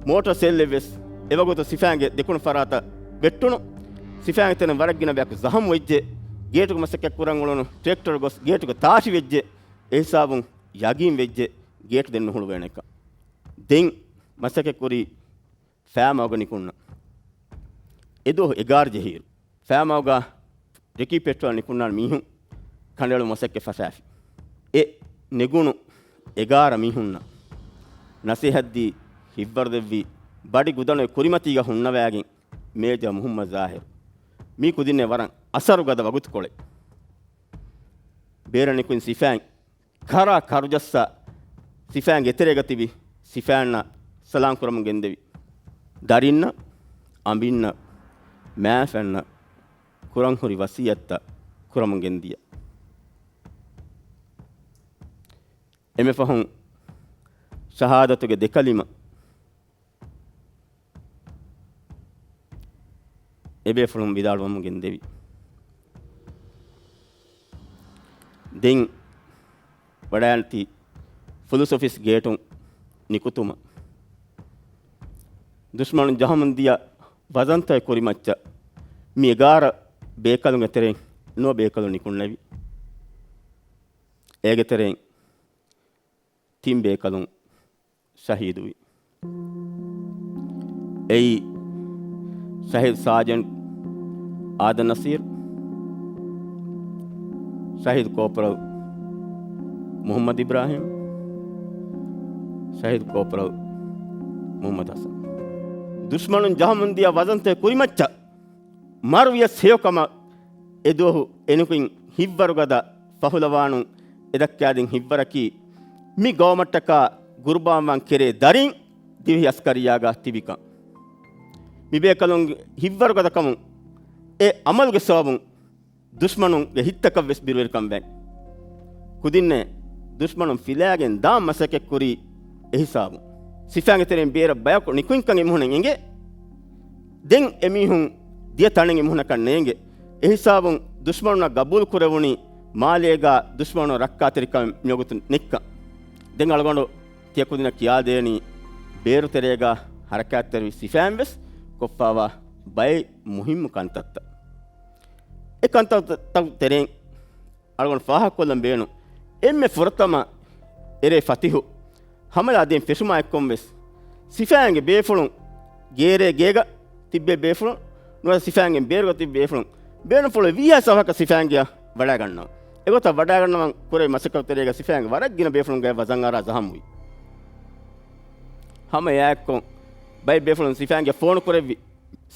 މޯޓަރ ސެލްއެއް ވެސް އެވަގުތު ސިފައިންގެ ދެކުނު ފަރާތަށް ވެއްޓުނު. ސިފައިންގެ ތެރެއިން ވަރަށް ގިނަ ބަޔަކު ޒަހަމް ވެއްޖެ. ގޭޓުގެ މަސައްކަތް ކުރަން އުޅުނު ޓްރެކްޓަރު ގޮސް ގޭޓުގަ ތާށިވެއްޖެ. އެހިސާބުން ޔަގީން ވެއްޖެ ގޭޓު ދެން ނުހުޅުވޭނެކަން. ދެން މަސައްކަތް ކުރީ ފައިމަގުގަ ނިކުންނަ. އެދުވަހު އެގާރަ ޖެހިއިރު، ފައިމަގުގަ ރެކީ ޕެޓްރޯލް ނިކުންނާނެ މީހުން ކަނޑައެޅު މަސައްކަތް ފަށާފި. އެ ނެގުނު އެގާރަ މީހުންނަށް ނަސޭހަތްދީ، ހިތްވަރުދެއްވީ، ބަޑި ގުދަނުގެ ކުރިމަތީގަ ހުންނަވާގެން މޭޖާ މުހައްމަދު ޒާހިރު. މީ ކުދިންނޭ ވަރަށް އަސަރުގަދަ ވަގުތުކޮޅެއް. ބޭރަށް ނިކުތް ސިފައިން ކަރާ ކަރުޖައްސާ ސިފައިންގެ ތެރޭގަ ތިބި ސިފައިންނަށް ސަލާމް ކުރަމުން ގެންދެވި. ދަރިންނަށް، އަނބިންނަށް، މާފަންނަށް ކުރަން ހުރި ވަސިއްޔަތްތައް ކުރަމުން ގެންދިޔަ. އެންމެ ފަހުން ޝަހާދަތުގެ ދެކަލިމަ އެބޭފުޅުން ވިދާޅުވަމުން ގެންދެވި. ދެން ވަޑައިގަންނަ ފުލުސް އޮފީސް ގޭޓުން ނިކުތުމަށް ދުޝްމަނުން ޖަހަމުން ދިޔަ ވަޒަންތައް ކުރިމައްޗަށް މި އެގާރަ ބޭކަލުންގެ ތެރެއިން ނުވަ ބޭކަލުން ނިކުންނެވި. އޭގެ ތެރެއިން ތިން ބޭކަލުން ޝަހީދުވި. އެއީ، ޝަހީދު ސާޖެންޓް އާދަމް ނަސީރު، ޝަހީދު ކޯޕަރަލް މުހައްމަދު އިބްރާހިމް، ޝަހީދު ކޯޕަރަލް މުހައްމަދު ހަސަން. ދުޝްމަނުން ޖަހަމުން ދިޔަ ވަޒަންތެ ކުރިމައްޗަށް މަރުވިޔަސް ހެޔޮކަމަށް އެދުވަހު އެނިކުތް ހިތްވަރުގަދަ ފަހުލަވާނުން އެދައްކާދިން ހިތްވަރަކީ، މި ގައުމަށްޓަކާ ގުރުބާންވާން ކެރޭ ދަރިން ދިވެހި އަސްކަރިއްޔާގާ ތިބިކަން. މިބޭކަލުން ހިތްވަރުގަދަކަމުން އެ އަމަލުގެ ސަބަބުން ދުޝްމަނުންގެ ހިތްތަކަށް ވެސް ބިރުވެރިކަން ވެ. ކުދިންނޭ ދުޝްމަނުން ފިލާގެން ދާން މަސައްކަތް ކުރީ އެހިސާބުން. ސިފައިންގެ ތެރެއިން ބޭރަށް ބަޔަކު ނިކުތްކަން އެމީހުނަށް އެނގޭ. ދެން އެމީހުން ދިޔަ ތަނެއް އެމީހުންނަކަށް ނޭނގެ. އެހިސާބުން ދުޝްމަނުންނަށް ގަބޫލު ކުރެވުނީ މާލޭގާ ދުޝްމަނުން ރައްކާތެރިކަމެއް މިވަގުތު ނެތްކަން. ދެން އަޅުގަނޑު ތިޔަ ކުދިންނަށް ކިޔާދޭނީ ބޭރު ތެރޭގާ ހަރަކާތްތެރިވި ސިފައިން ވެސް ކޮށްފާވާ ބައެއް މުހިއްމު ކަންތައްތައް. އެ ކަންތައްތައް ތެރެއިން އަޅުގަނޑު ފާހަގަކޮށްލަން ބޭނުން. އެންމެ ފުރަތަމަ އެރޭ ފަތިހު ހަމަލާ ދޭން ފެށުމާ އެއްކޮށް ވެސް، ސިފައިންގެ ބޭފުޅުން ގޭރޭ ގޭގަ ތިއްބޭ ބޭފުޅުން ނުވަތަ ސިފައިންގެ ބޭރުގަ ތިބި ބޭފުޅުން ބޭނުންފުޅު ވީހާ ސަފަކަ ސިފައިންގެއަށް ވަޑައިގަންނަވަން. އެގޮތަށް ވަޑައިގަންނަވަން ކުރެވި މަސައްކަތު ތެރޭގަ ސިފައިންގެ ވަރަށް ގިނަ ބޭފުޅުންގެ ވަޒަން އަރާ ޒަހަމުވި. ހަމަ އެއާއެއްކޮށް ބައެއް ބޭފުޅުން ސިފައިންގެ ފޯނު ކުރެއްވި،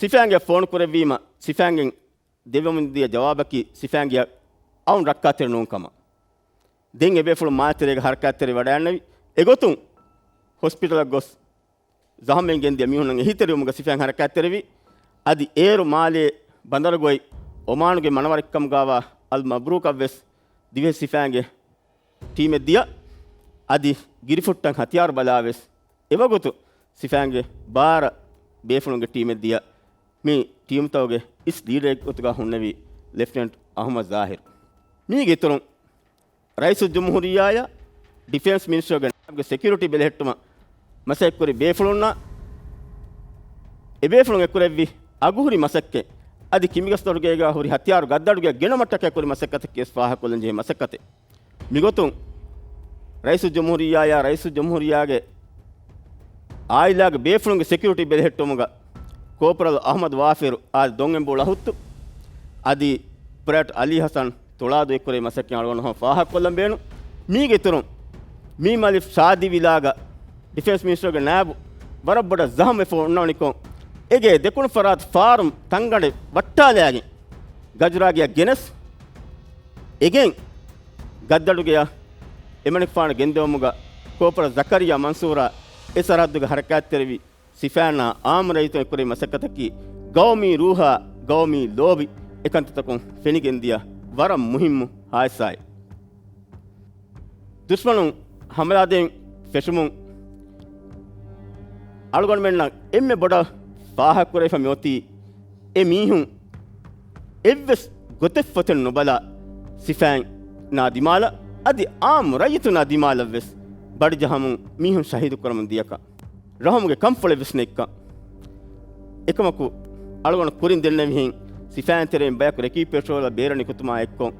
ސިފައިންގެ ފޯނު ކުރެއްވީމަ ސިފައިންގެ ދެއްވަމުން ދިޔަ ޖަވާބަކީ ސިފައިންގެ އައުން ރައްކާތެރި ނޫން ކަމަށް. ދެން އެބޭފުޅުން މާތެރޭގެ ހަރަކާތްތެރި ވަޑައިގަންނެވި. އެގޮތުން ހޮސްޕިޓަލަށް ގޮސް ޒަހަމެއް ގެންދިޔަ މީހުންނަށް އެހީތެރިވުމުގަ ސިފައިން ހަރަކާތްތެރިވި. އަދި އޭރު މާލޭ ބަނދަރުގައި އޮމާނުގެ މަނަވަރެއްކަމުގާވާ އަލް މަބްރޫކަށް ވެސް ދިވެހި ސިފައިންގެ ޓީމެއް ދިޔަ. އަދި ގިރިފުއްޓަން ހަތިޔާރު ބަލާ ވެސް އެވަގުތު ސިފައިންގެ ބާރަ ބޭފުޅުންގެ ޓީމެއް ދިޔަ. މި ޓީމްތަކުގެ އިސް ލީޑަރެއް ގޮތުގަ ހުންނެވީ ލެފްޓިނަންޓް އަހުމަދު ޒާހިރު. މީގެ އިތުރުން ރައީސުލްޖުމްހޫރިއްޔާއާ ޑިފެންސް މިނިސްޓަރުގެ ނާއިބުގެ ސެކިއުރިޓީ ބެލެހެއްޓުމަށް މަސައްކަތްކުރި ބޭފުޅުންނާ އެބޭފުޅުން އެކުރެއްވި އަގުހުރި މަސައްކަތް އަދި ކިމިގަސްދޮރުގޭގާ ހުރި ހަތިޔާރު ގައްދަޑުގެ ގިނަމަށްޓަކައި ކުރި މަސައްކަތަކީ ވެސް ފާހަގަކޮށްލަން ޖެހޭ މަސައްކަތެއް. މިގޮތުން ރައީސުލްޖުމްހޫރިއްޔާއާ ރައީސުލްޖުމްހޫރިއްޔާގެ އާއިލާގެ ބޭފުޅުންގެ ސެކިއުރިޓީ ބެލެހެއްޓުމުގަ ކޯޕަރަލް އަހުމަދު ވާފިރު އާދި ދޮންއެނބުޅު އަހުއްތު އަދި ޕްރޭޓް އަލީ ހަސަން ތުޅާދޫ އެކުރެވި މަސައްކަތް އަޅުގަނޑު ހަމަ ފާހަގަކޮށްލަން ބޭނުން. މީގެ އިތުރުން މީމް އަލިފް ޝާދީވިލާގަ ޑިފެންސް މިނިސްޓަރުގެ ނާއިބު ވަރަށް ބޮޑަށް ޒަހަމްވެފަ އޮންނަވަނިކޮށް، އޭގެ ދެކުނު ފަރާތު ފާރު ތަންގަނޑެއް ވައްޓާލައިގެން ގަޖުރާގެއަށް ގެނެސް، އެގެން ގައްދަޑުގެއަށް އެމަނިކުފާނު ގެންދެވުމުގަ ކޯޕަރ ޒަކަރިޔާ މަންސޫރާ އެ ސަރަހައްދުގެ ހަރަކާތްތެރިވި ސިފައިންނާ އާއްމު ރައްޔިތުން އެކުރެވި މަސައްކަތަކީ ގައުމީ ރޫހާ، ގައުމީ ލޯބި އެކަންތައްތަކުން ފެނިގެންދިޔަ ވަރަށް މުހިއްމު ހާދިސާއެއް. ދުޝްމަނުން ހަމަލާދޭން ފެށުމުން އަޅުގަނޑުމެންނަށް އެންމެ ބޮޑަށް ފާހަގަކުރެވިފަ މިއޮތީ، އެ މީހުން އެއްވެސް ގޮތެއް ފޮތެއް ނުބަލާ، ސިފައިންނާ ދިމާލަށް އަދި އާއްމު ރައްޔިތުންނާ ދިމާލަށްވެސް ބަޑިޖަހަމުން މީހުން ޝަހީދު ކުރަމުން ދިޔަކަން. ރަހުމުގެ ކަންފުޅެއްވެސް ނެތްކަން. އެކަމަކު، އަޅުގަނޑު ކުރިން ދެންނެވިހެން، ސިފައިން ތެރެއިން ބަޔަކު ރެކީ ޕެޓްރޯލަށް ބޭރަށް ނިކުތުމާ އެއްކޮށް،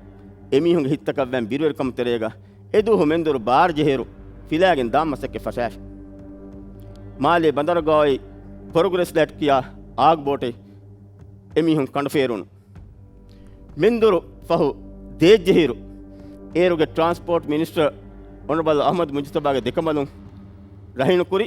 އެމީހުންގެ ހިތްތަކަށް ވަން ބިރުވެރިކަމު ތެރޭގަ، އެދުވަހު މެންދުރު ބާރަ ޖެހިއިރު، ފިލާގެން ދާން މަސައްކަތް ފަށާފި. މާލޭ ބަނދަރުގައި ޕްރޮގްރެސް ލައިޓް ކިޔާ އާގު ބޯޓެއް އެމީހުން ކަނޑުފޭރުނު. މެންދުރު ފަހު ދޭއްޖެހިއިރު، އޭރުގެ ޓްރާންސްޕޯޓް މިނިސްޓަރ އޮނަރަބަލް އަހްމަދު މުޖުތަބާގެ ދެކަނބަލުން ރަހީނުކުރި.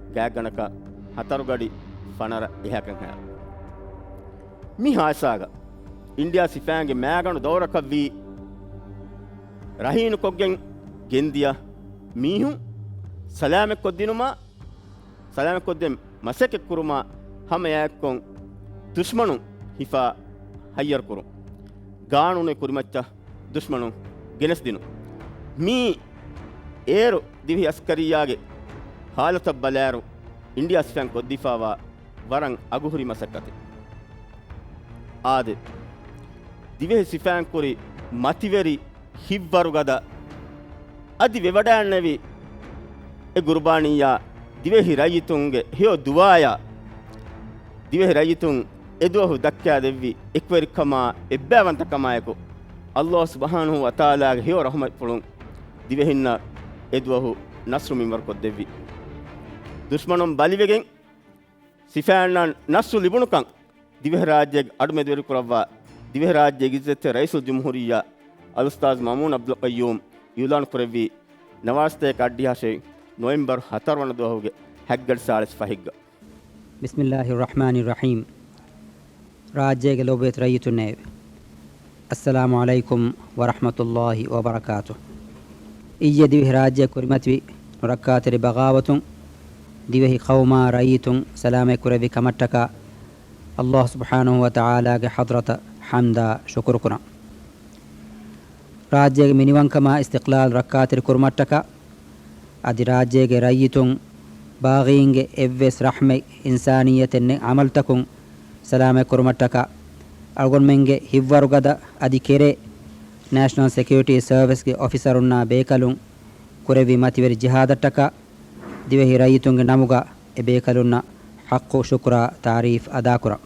ގާތްގަނޑަކަށް ހަތަރު ގަޑި ފަނަރަ އެހާކަން ހާ. މި ހާދިސާގަ އިންޑިއާ ސިފައިންގެ މައިގަނޑު ދައުރަކަށްވީ ރަހީނުކޮށްގެން ގެންދިޔަ މީހުން ސަލާމަތްކޮށްދިނުމާ، ސަލާމަތްކޮށްދޭން މަސައްކަތްކުރުމާ ހަމައެއާއެއްކޮށް ދުޝްމަނުން ހިފާ ހައްޔަރުކުރުން. ގާނޫނީ ކުރިމައްޗަށް ދުޝްމަނުން ގެނެސްދިނުން. މީ އޭރު ދިވެހި އަސްކަރިއްޔާގެ ހާލަތަށް ބަލާއިރު، އިންޑިއާ ސިފައިން ކޮށްދީފާވާ ވަރަށް އަގުހުރި މަސައްކަތެއް. އާދެ، ދިވެހި ސިފައިން ކުރި މަތިވެރި ހިތްވަރުގަދަ އަދި ވެވަޑައިގެންނެވި އެ ގުރުބާނީއާ ދިވެހި ރައްޔިތުންގެ ހެޔޮ ދުޢާއާ ދިވެހި ރައްޔިތުން އެދުވަހު ދައްކާދެއްވި އެކުވެރިކަމާ އެއްބައިވަންތަކަމާއެކު، ﷲ ސުބްޙާނަހޫ ވަތަޢާލާގެ ހެޔޮ ރަޙުމަތްފުޅުން ދިވެހިންނަށް އެދުވަހު ނަޞްރު މިންވަރުކޮށްދެއްވި. ދުޝްމަނުން ބަލިވެގެން ސިފައިންނަށް ނަޞްރު ލިބުނުކަން ދިވެހިރާއްޖޭގެ އަޑުމެދުވެރިކުރައްވާ، ދިވެހިރާއްޖޭގެ އިއްޒަތްތެރި ރައީސުލްޖުމްހޫރިއްޔާ އަލްއުސްތާޛު މައުމޫން ޢަބްދުލްޤައްޔޫމް އިޢުލާނު ކުރެއްވީ، ނަވާރަސަތޭކަ އަށްޑިހަ ނޮވެމްބަރު ހަތަރު ވަނަ ދުވަހުގެ ހަތް ގަޑި ސާޅީސް ފަހެއްގަ. بسم الله الرحمن الرحيم. ރާއްޖޭގެ ލޮބުވެތި ރައްޔިތުންނޭވެ! އައްސަލާމު ޢަލައިކުމް ވަރަޙްމަތުﷲި ވަބަރަކާތުހު. އިއްޔެ ދިވެހިރާއްޖެ ކުރިމަތިވި ނުރައްކާތެރި ބަޣާވަތުން ދިވެހި ޤައުމާ ރައްޔިތުން ސަލާމަތް ކުރެއްވި ކަމަށްޓަކާ ﷲ ސުބްޙާނަހޫ ވަތަޢާލާގެ ޙަޟްރަތަށް ޙަމްދާ ޝުކުރު ކުރަން. ރާއްޖޭގެ މިނިވަންކަމާ އިސްތިޤްލާލް ރައްކާތެރި ކުރުމަށްޓަކާ، އަދި ރާއްޖޭގެ ރައްޔިތުން ބާޣީންގެ އެއްވެސް ރަޙްމެއް އިންސާނިއްޔަތެއް ނެތް ޢަމަލުތަކުން ސަލާމަތް ކުރުމަށްޓަކާ، އަޅުގަނޑުމެންގެ ހިތްވަރުގަދަ އަދި ކެރޭ ނޭޝަނަލް ސެކިއުރިޓީ ސަރވިސްގެ އޮފިސަރުންނާ ބޭކަލުން ކުރެއްވި މަތިވެރި ޖިހާދަށްޓަކާ، ދިވެހި ރައްޔިތުންގެ ނަމުގަ އެ ބޭކަލުންނަށް ޙައްޤު ޝުކުރާ ތާރީފް އަދާކުރަން.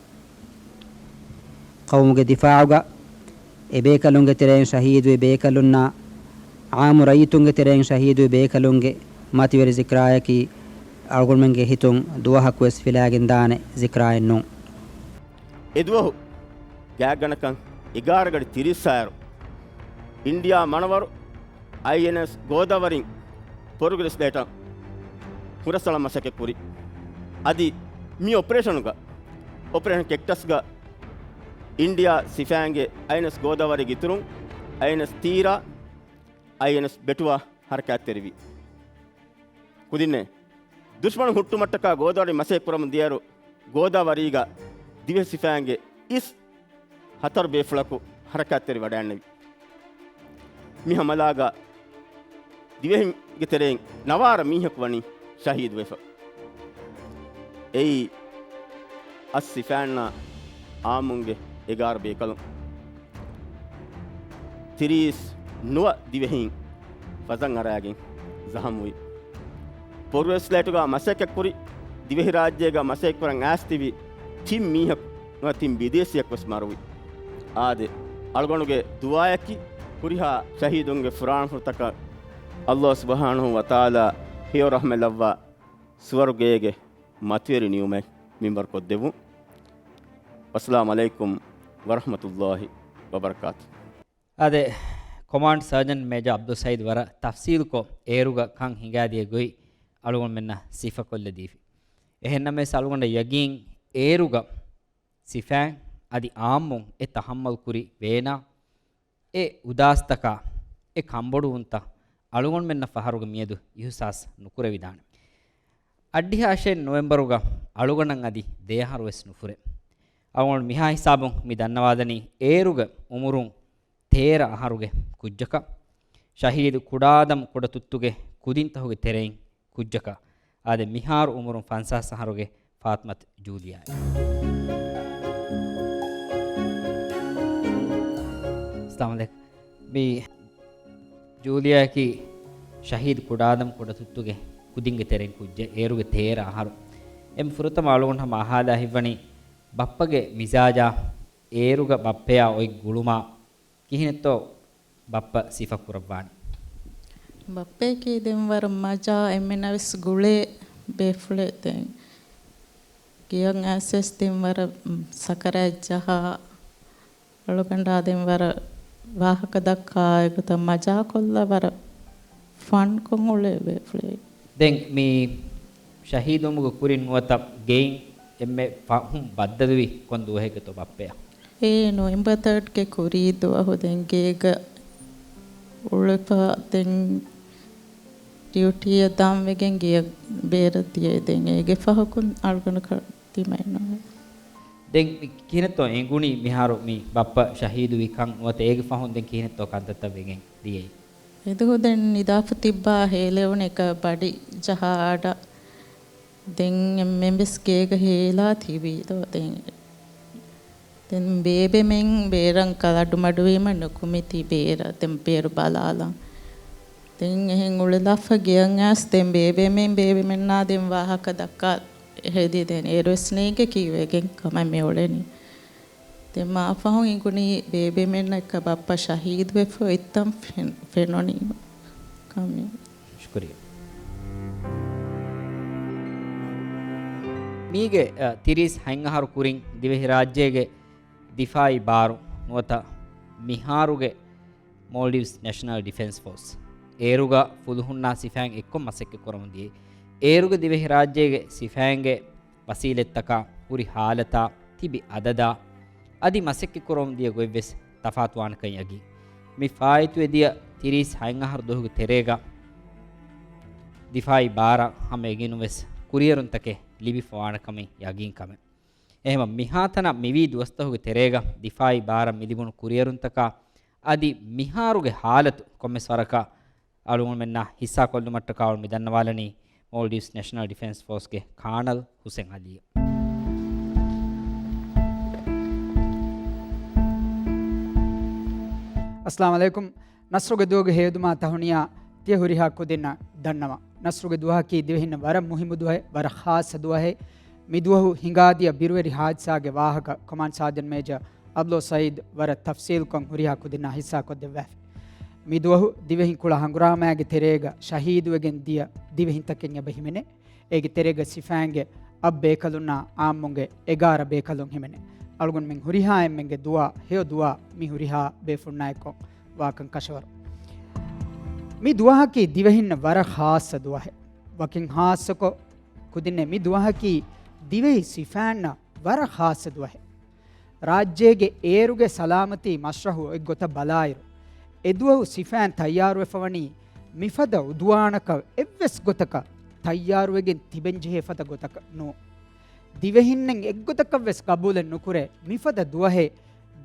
ޤައުމުގެ ދިފާޢުގަ އެ ބޭކަލުންގެ ތެރެއިން ޝަހީދުވި ބޭކަލުންނާ ޢާއްމު ރައްޔިތުންގެ ތެރެއިން ޝަހީދުވި ބޭކަލުންގެ މަތިވެރި ޒިކްރާއަކީ، އަޅުގަނޑުމެންގެ ހިތުން ދުވަހަކުވެސް ފިލާގެންދާނެ ޒިކްރާއެއް ނޫން. އެދުވަހު ގާތްގަނޑަކަށް އެގާރަ ގަޑި ތިރީސް އަހަރު އިންޑިއާ މަނަވަރު އައިއެންއެސް ގޯދަވަރީން ޕްރޮގްރެސް ލައިޓަށް ހުރަސްއަޅަން މަސައްކަތް ކުރި. އަދި މި އޮޕަރޭޝަނުގަ، އޮޕަރޭޝަން ކެކްޓަސްގަ އިންޑިއާ ސިފައިންގެ އައިއެންއެސް ގޯދާވަރީގެ އިތުރުން އައިއެންއެސް ތީރާ، އައިއެންއެސް ބެޓުވާ ހަރަކާތްތެރިވި. ކުދިންނޭ ދުޝްމަނު ހުއްޓުމަށްޓަކާ ގޯދާވަރީ މަސައްކަތް ކުރަމުން ދިޔައިރު، ގޯދާވަރީގަ ދިވެހި ސިފައިންގެ އިސް ހަތަރު ބޭފުޅަކު ހަރަކާތްތެރި ވަޑައިގެންނެވި. މި ހަމަލާގަ ދިވެހިންގެ ތެރެއިން ނަވާރަ މީހަކު ވަނީ ޝަހީދުވެފަ. އެއީ އަސް ސިފައިންނާ އާއްމުންގެ އެގާރަ ބޭކަލުން. ތިރީސް ނުވަ ދިވެހީން ފަސް އަރާގެން ޒަހަމުވި. ޕްރޮޖެކްޓް ސައިޓުގަ މަސައްކަތްކުރި، ދިވެހިރާއްޖޭގަ މަސައްކަތްކުރަން އައިސް ތިބި ތިން މީހަކު ނުވަ ތިން ބިދޭސީއަކު ވެސް މަރުވި. އާދެ، އަޅުގަނޑުގެ ދުޢާއަކީ ހުރިހާ ޝަހީދުންގެ ފުރާނަފުރަތަކަށް ﷲ ސުބްޙާނަހޫ ވަތަޢާލާ ހެޔޮ ރަޙްމަތް ލައްވާ، ސުވަރުގޭގެ މަތިވެރި ނިޢުމަތް މިންވަރުކޮށްދެއްވުން. ވައްސަލާމު ޢަލައިކުމް ވަރަޙްމަތުﷲި ވަބަރަކާތުހު. އާދެ، ކޮމާންޑް ސާޖަންޓް މޭޖަރ ޢަބްދުއްސަޢީދު ވަރަށް ތަފްޞީލުކޮށް އޭރުގަ ކަން ހިނގާދިޔަ ގޮތް އަޅުގަނޑުމެންނަށް ސިފަކޮށްލަދީފި. އެހެންނަމަވެސް އަޅުގަނޑަށް ޔަގީން އޭރުގަ ސިފައިން އަދި އާއްމުން އެ ތަޙައްމަލް ކުރި ވޭނާ، އެ އުދާސްތަކާ، އެ ކަންބޮޑުވުންތައް އަޅުގަނޑުމެންނަށް ފަހަރުގަ މިއަދު އިހުސާސް ނުކުރެވިދާނެ. އައްޑިހަ އަށެއް ނޮވެމްބަރުގަ އަޅުގަނޑަށް އަދި ދެއަހަރު ވެސް ނުފުރޭ. އަޅުގަނޑު މިހާ ހިސާބުން މި ދަންނަވާލަނީ އޭރުގެ އުމުރުން ތޭރަ އަހަރުގެ ކުއްޖަކަށް، ޝަހީދު ކުޑާދަމް ކުޑަތުއްތުގެ ކުދިންތަހުގެ ތެރެއިން ކުއްޖަކަށް. އާދެ، މިހާރު އުމުރުން ފަންސާސް އަހަރުގެ ފާތިމަތު ޖޫލިޔާއެއް. އައްސަލާމު ޢަލައިކުމް. މި ޖޫލިޔާއަކީ ޝަހީދު ކުޑާދަމް ކުޑަތުއްތުގެ ކުދިންގެ ތެރެއިން ކުއްޖެއް. އޭރުގެ ތޭރަ އަހަރު. އެންމެ ފުރަތަމަ އަޅުގަނޑު ހަމަ އަހާލާ ހިތްވަނީ ބައްޕަގެ މިޒާޖާ، އޭރުގަ ބައްޕަޔާ އޮތް ގުޅުމާ، ކިހިނެއްތޯ ބައްޕަ ސިފަ ކުރައްވާނީ؟ ބައްޕައަކީ ދެން ވަރަށް މަޖާ، އެންމެނަށް ވެސް ގުޅޭ ބޭފުޅެއް. ދެން ގެޔަށް އައިސް ވެސް ދެން ވަރަށް ސަކަރާތް ޖަހާ، އަޅުގަނޑާ ދެން ވަރަށް ވާހަކަ ދައްކާ، އެގޮތަށް މަޖާކޮށްލާ ވަރަށް ފަންކޮށް އުޅޭ ބޭފުޅެއް. ދެން މި ޝަހީދުވުމުގެ ކުރިން ނުވަތަ ގެއިން އެންމެ ފަހުން ބައްދަލުވީ ކޮން ދުވަހެއްގެތޯ ބައްޕަޔާ؟ އޭ ނޮވެމްބަރ ތާރީޚުގެ ކުރީ ދުވަހު ދެން ގޭގަ އުޅެފަ ދެން ޑިއުޓީއަށް ދާންވެގެން ގެޔަށް ބޭރަށް ދިޔައީ. ދެން އޭގެ ފަހަކުން އަޅުގަނޑަކަށް ދިމައެއް ނުވޭ. ދެން މި ކިހިނެއްތޯ އެނގުނީ މިހާރު މި ބައްޕަ ޝަހީދުވިކަން ނުވަތަ އޭގެ ފަހުން ދެން ކިހިނެއްތޯ ކަންތައްތައް ވެގެން ދިޔައީ؟ އެދުވަހު ދެން ނިދާފަ ތިއްބާ ހޭލެވުނު އެކަ ބަޑި ޖަހާ އަޑަށް ދެން އެންމެން ވެސް ގޭގަ ހޭލާ ތިބީ ދޯ. ދެން، ދެން ބޭބެމެން ބޭރަށް ކަލަޑުމަޑުވީމަ ނުކުމެ ތި ބޭރަށް. ދެން ބޭރު ބަލާލަން. ދެން އެހެން އުޅެލާފަ ގެޔަށް އައިސް ދެން ބޭބެމެން ބޭބެމެންނާ ދެން ވާހަކަ ދައްކާ ހެދި ދެން އޭރު ވެސް ނޭނގެ ކީއްވެގެން ކަމެއް މި އުޅެނީ. ދެން މާ ފަހުން އެނގުނީ ބޭބެމެންނަށް އެކަ ބައްޕަ ޝަހީދުވެފަ އޮތްތަން ފެން-، ފެނުނީމަ ކަމެއް. ޝުކުރިއްޔާ. މީގެ، އަ، ތިރީސް ހަތް އަހަރު ކުރިން ދިވެހިރާއްޖޭގެ ދިފާއީ ބާރު ނުވަތަ މިހާރުގެ މޯލްޑިވްސް ނެޝަނަލް ޑިފެންސް ފޯސް އޭރުގަ ފުލުހުންނާ ސިފައިން އެއްކޮށް މަސައްކަތް ކުރަމުން ދިޔައީ. އޭރުގެ ދިވެހިރާއްޖޭގެ ސިފައިންގެ ވަސީލަތްތަކާ، ހުރި ހާލަތާ، ތިބި އަދަދާ، އަދި މަސައްކަތް ކުރަމުން ދިޔަ ގޮތްވެސް ތަފާތުވާނެކަން ޔަގީން. މި ފާއިތުވެދިޔަ ތިރީސް ހަތް އަހަރު ދުވަހުގެ ތެރޭގަ ދިފާއީ ބާރަށް ހަމަ އެގެނުންވެސް ކުރިއެރުންތަކެއް ލިބިފަވާނެކަމެއް ޔަގީންކަމެއް. އެހެމަ މިހާތަނަށް މިވީ ދުވަސްތަހުގެ ތެރޭގަ ދިފާއީ ބާރަށް މިލިބުނު ކުރިއެރުންތަކާ އަދި މިހާރުގެ ހާލަތު ކޮންމެސް ވަރަކަށް އަޅުގަނޑުމެންނާ ހިއްސާކޮށްލުމަށްޓަކާ މި ދަންނަވާލަނީ މޯލްޑިވްސް ނެޝަނަލް ޑިފެންސް ފޯސްގެ ކާނަލް ހުސެން އަލީ. އައްސަލާމު ޢަލައިކުމް. ނަޞްރުގެ ދުވަހުގެ ހެޔޮދުމާ ތަހުނިޔާ ތިޔަ ހުރިހާ ކުދިންނަށް ދަންނަވަން. ނަޞްރުގެ ދުވަހަކީ ދިވެހިންނަށް ވަރަށް މުހިއްމު ދުވަހެއް، ވަރަށް ޚާއްޞަ ދުވަހެއް. މި ދުވަހު ހިނގާދިޔަ ބިރުވެރި ހާދިސާގެ ވާހަކަ ކޮމާންޑް ސާޖަންޓް މޭޖަރ އަބްދުﷲ ސައީދު ވަރަށް ތަފްސީލުކޮށް ހުރިހާ ކުދިންނާ ހިއްސާކޮށްދެއްވާފި. މި ދުވަހު ދިވެހިން ކުޅަ ހަނގުރާމައިގެ ތެރޭގަ ޝަހީދުވެގެން ދިޔަ ދިވެހިންތަކެއް އެބަ ހިމެނޭ. އޭގެ ތެރޭގަ ސިފައިންގެ އަށް ބޭކަލުންނާ އާއްމުންގެ އެގާރަ ބޭކަލުން ހިމެނޭ. އަޅުގަނޑުމެން ހުރިހާ އެންމެންގެ ދުޢާ، ހެޔޮ ދުޢާ މި ހުރިހާ ބޭފުޅުންނާއެކު ވާކަން ކަށަވަރު. މި ދުވަހަކީ ދިވެހިންނަށް ވަރަށް ޚާއްޞަ ދުވަހެއް. ވަކިން ހާއްސަކޮށް ކުދިންނޭ މި ދުވަހަކީ ދިވެހި ސިފައިންނަށް ވަރަށް ހާއްސަ ދުވަހެއް. ރާއްޖޭގެ އޭރުގެ ސަލާމަތީ މަސްރަހު އެއްގޮތަށް ބަލާއިރު، އެދުވަހު ސިފައިން ތައްޔާރުވެފަވަނީ މިފަދަ އުދުވާނަކަށް އެއްވެސް ގޮތަކަށް ތައްޔާރުވެގެން ތިބެންޖެހޭ ފަދަ ގޮތަކަށް ނޫން. ދިވެހިންނެއް އެއްގޮތަކަށްވެސް ގަބޫލެއް ނުކުރޭ މިފަދަ ދުވަހެއް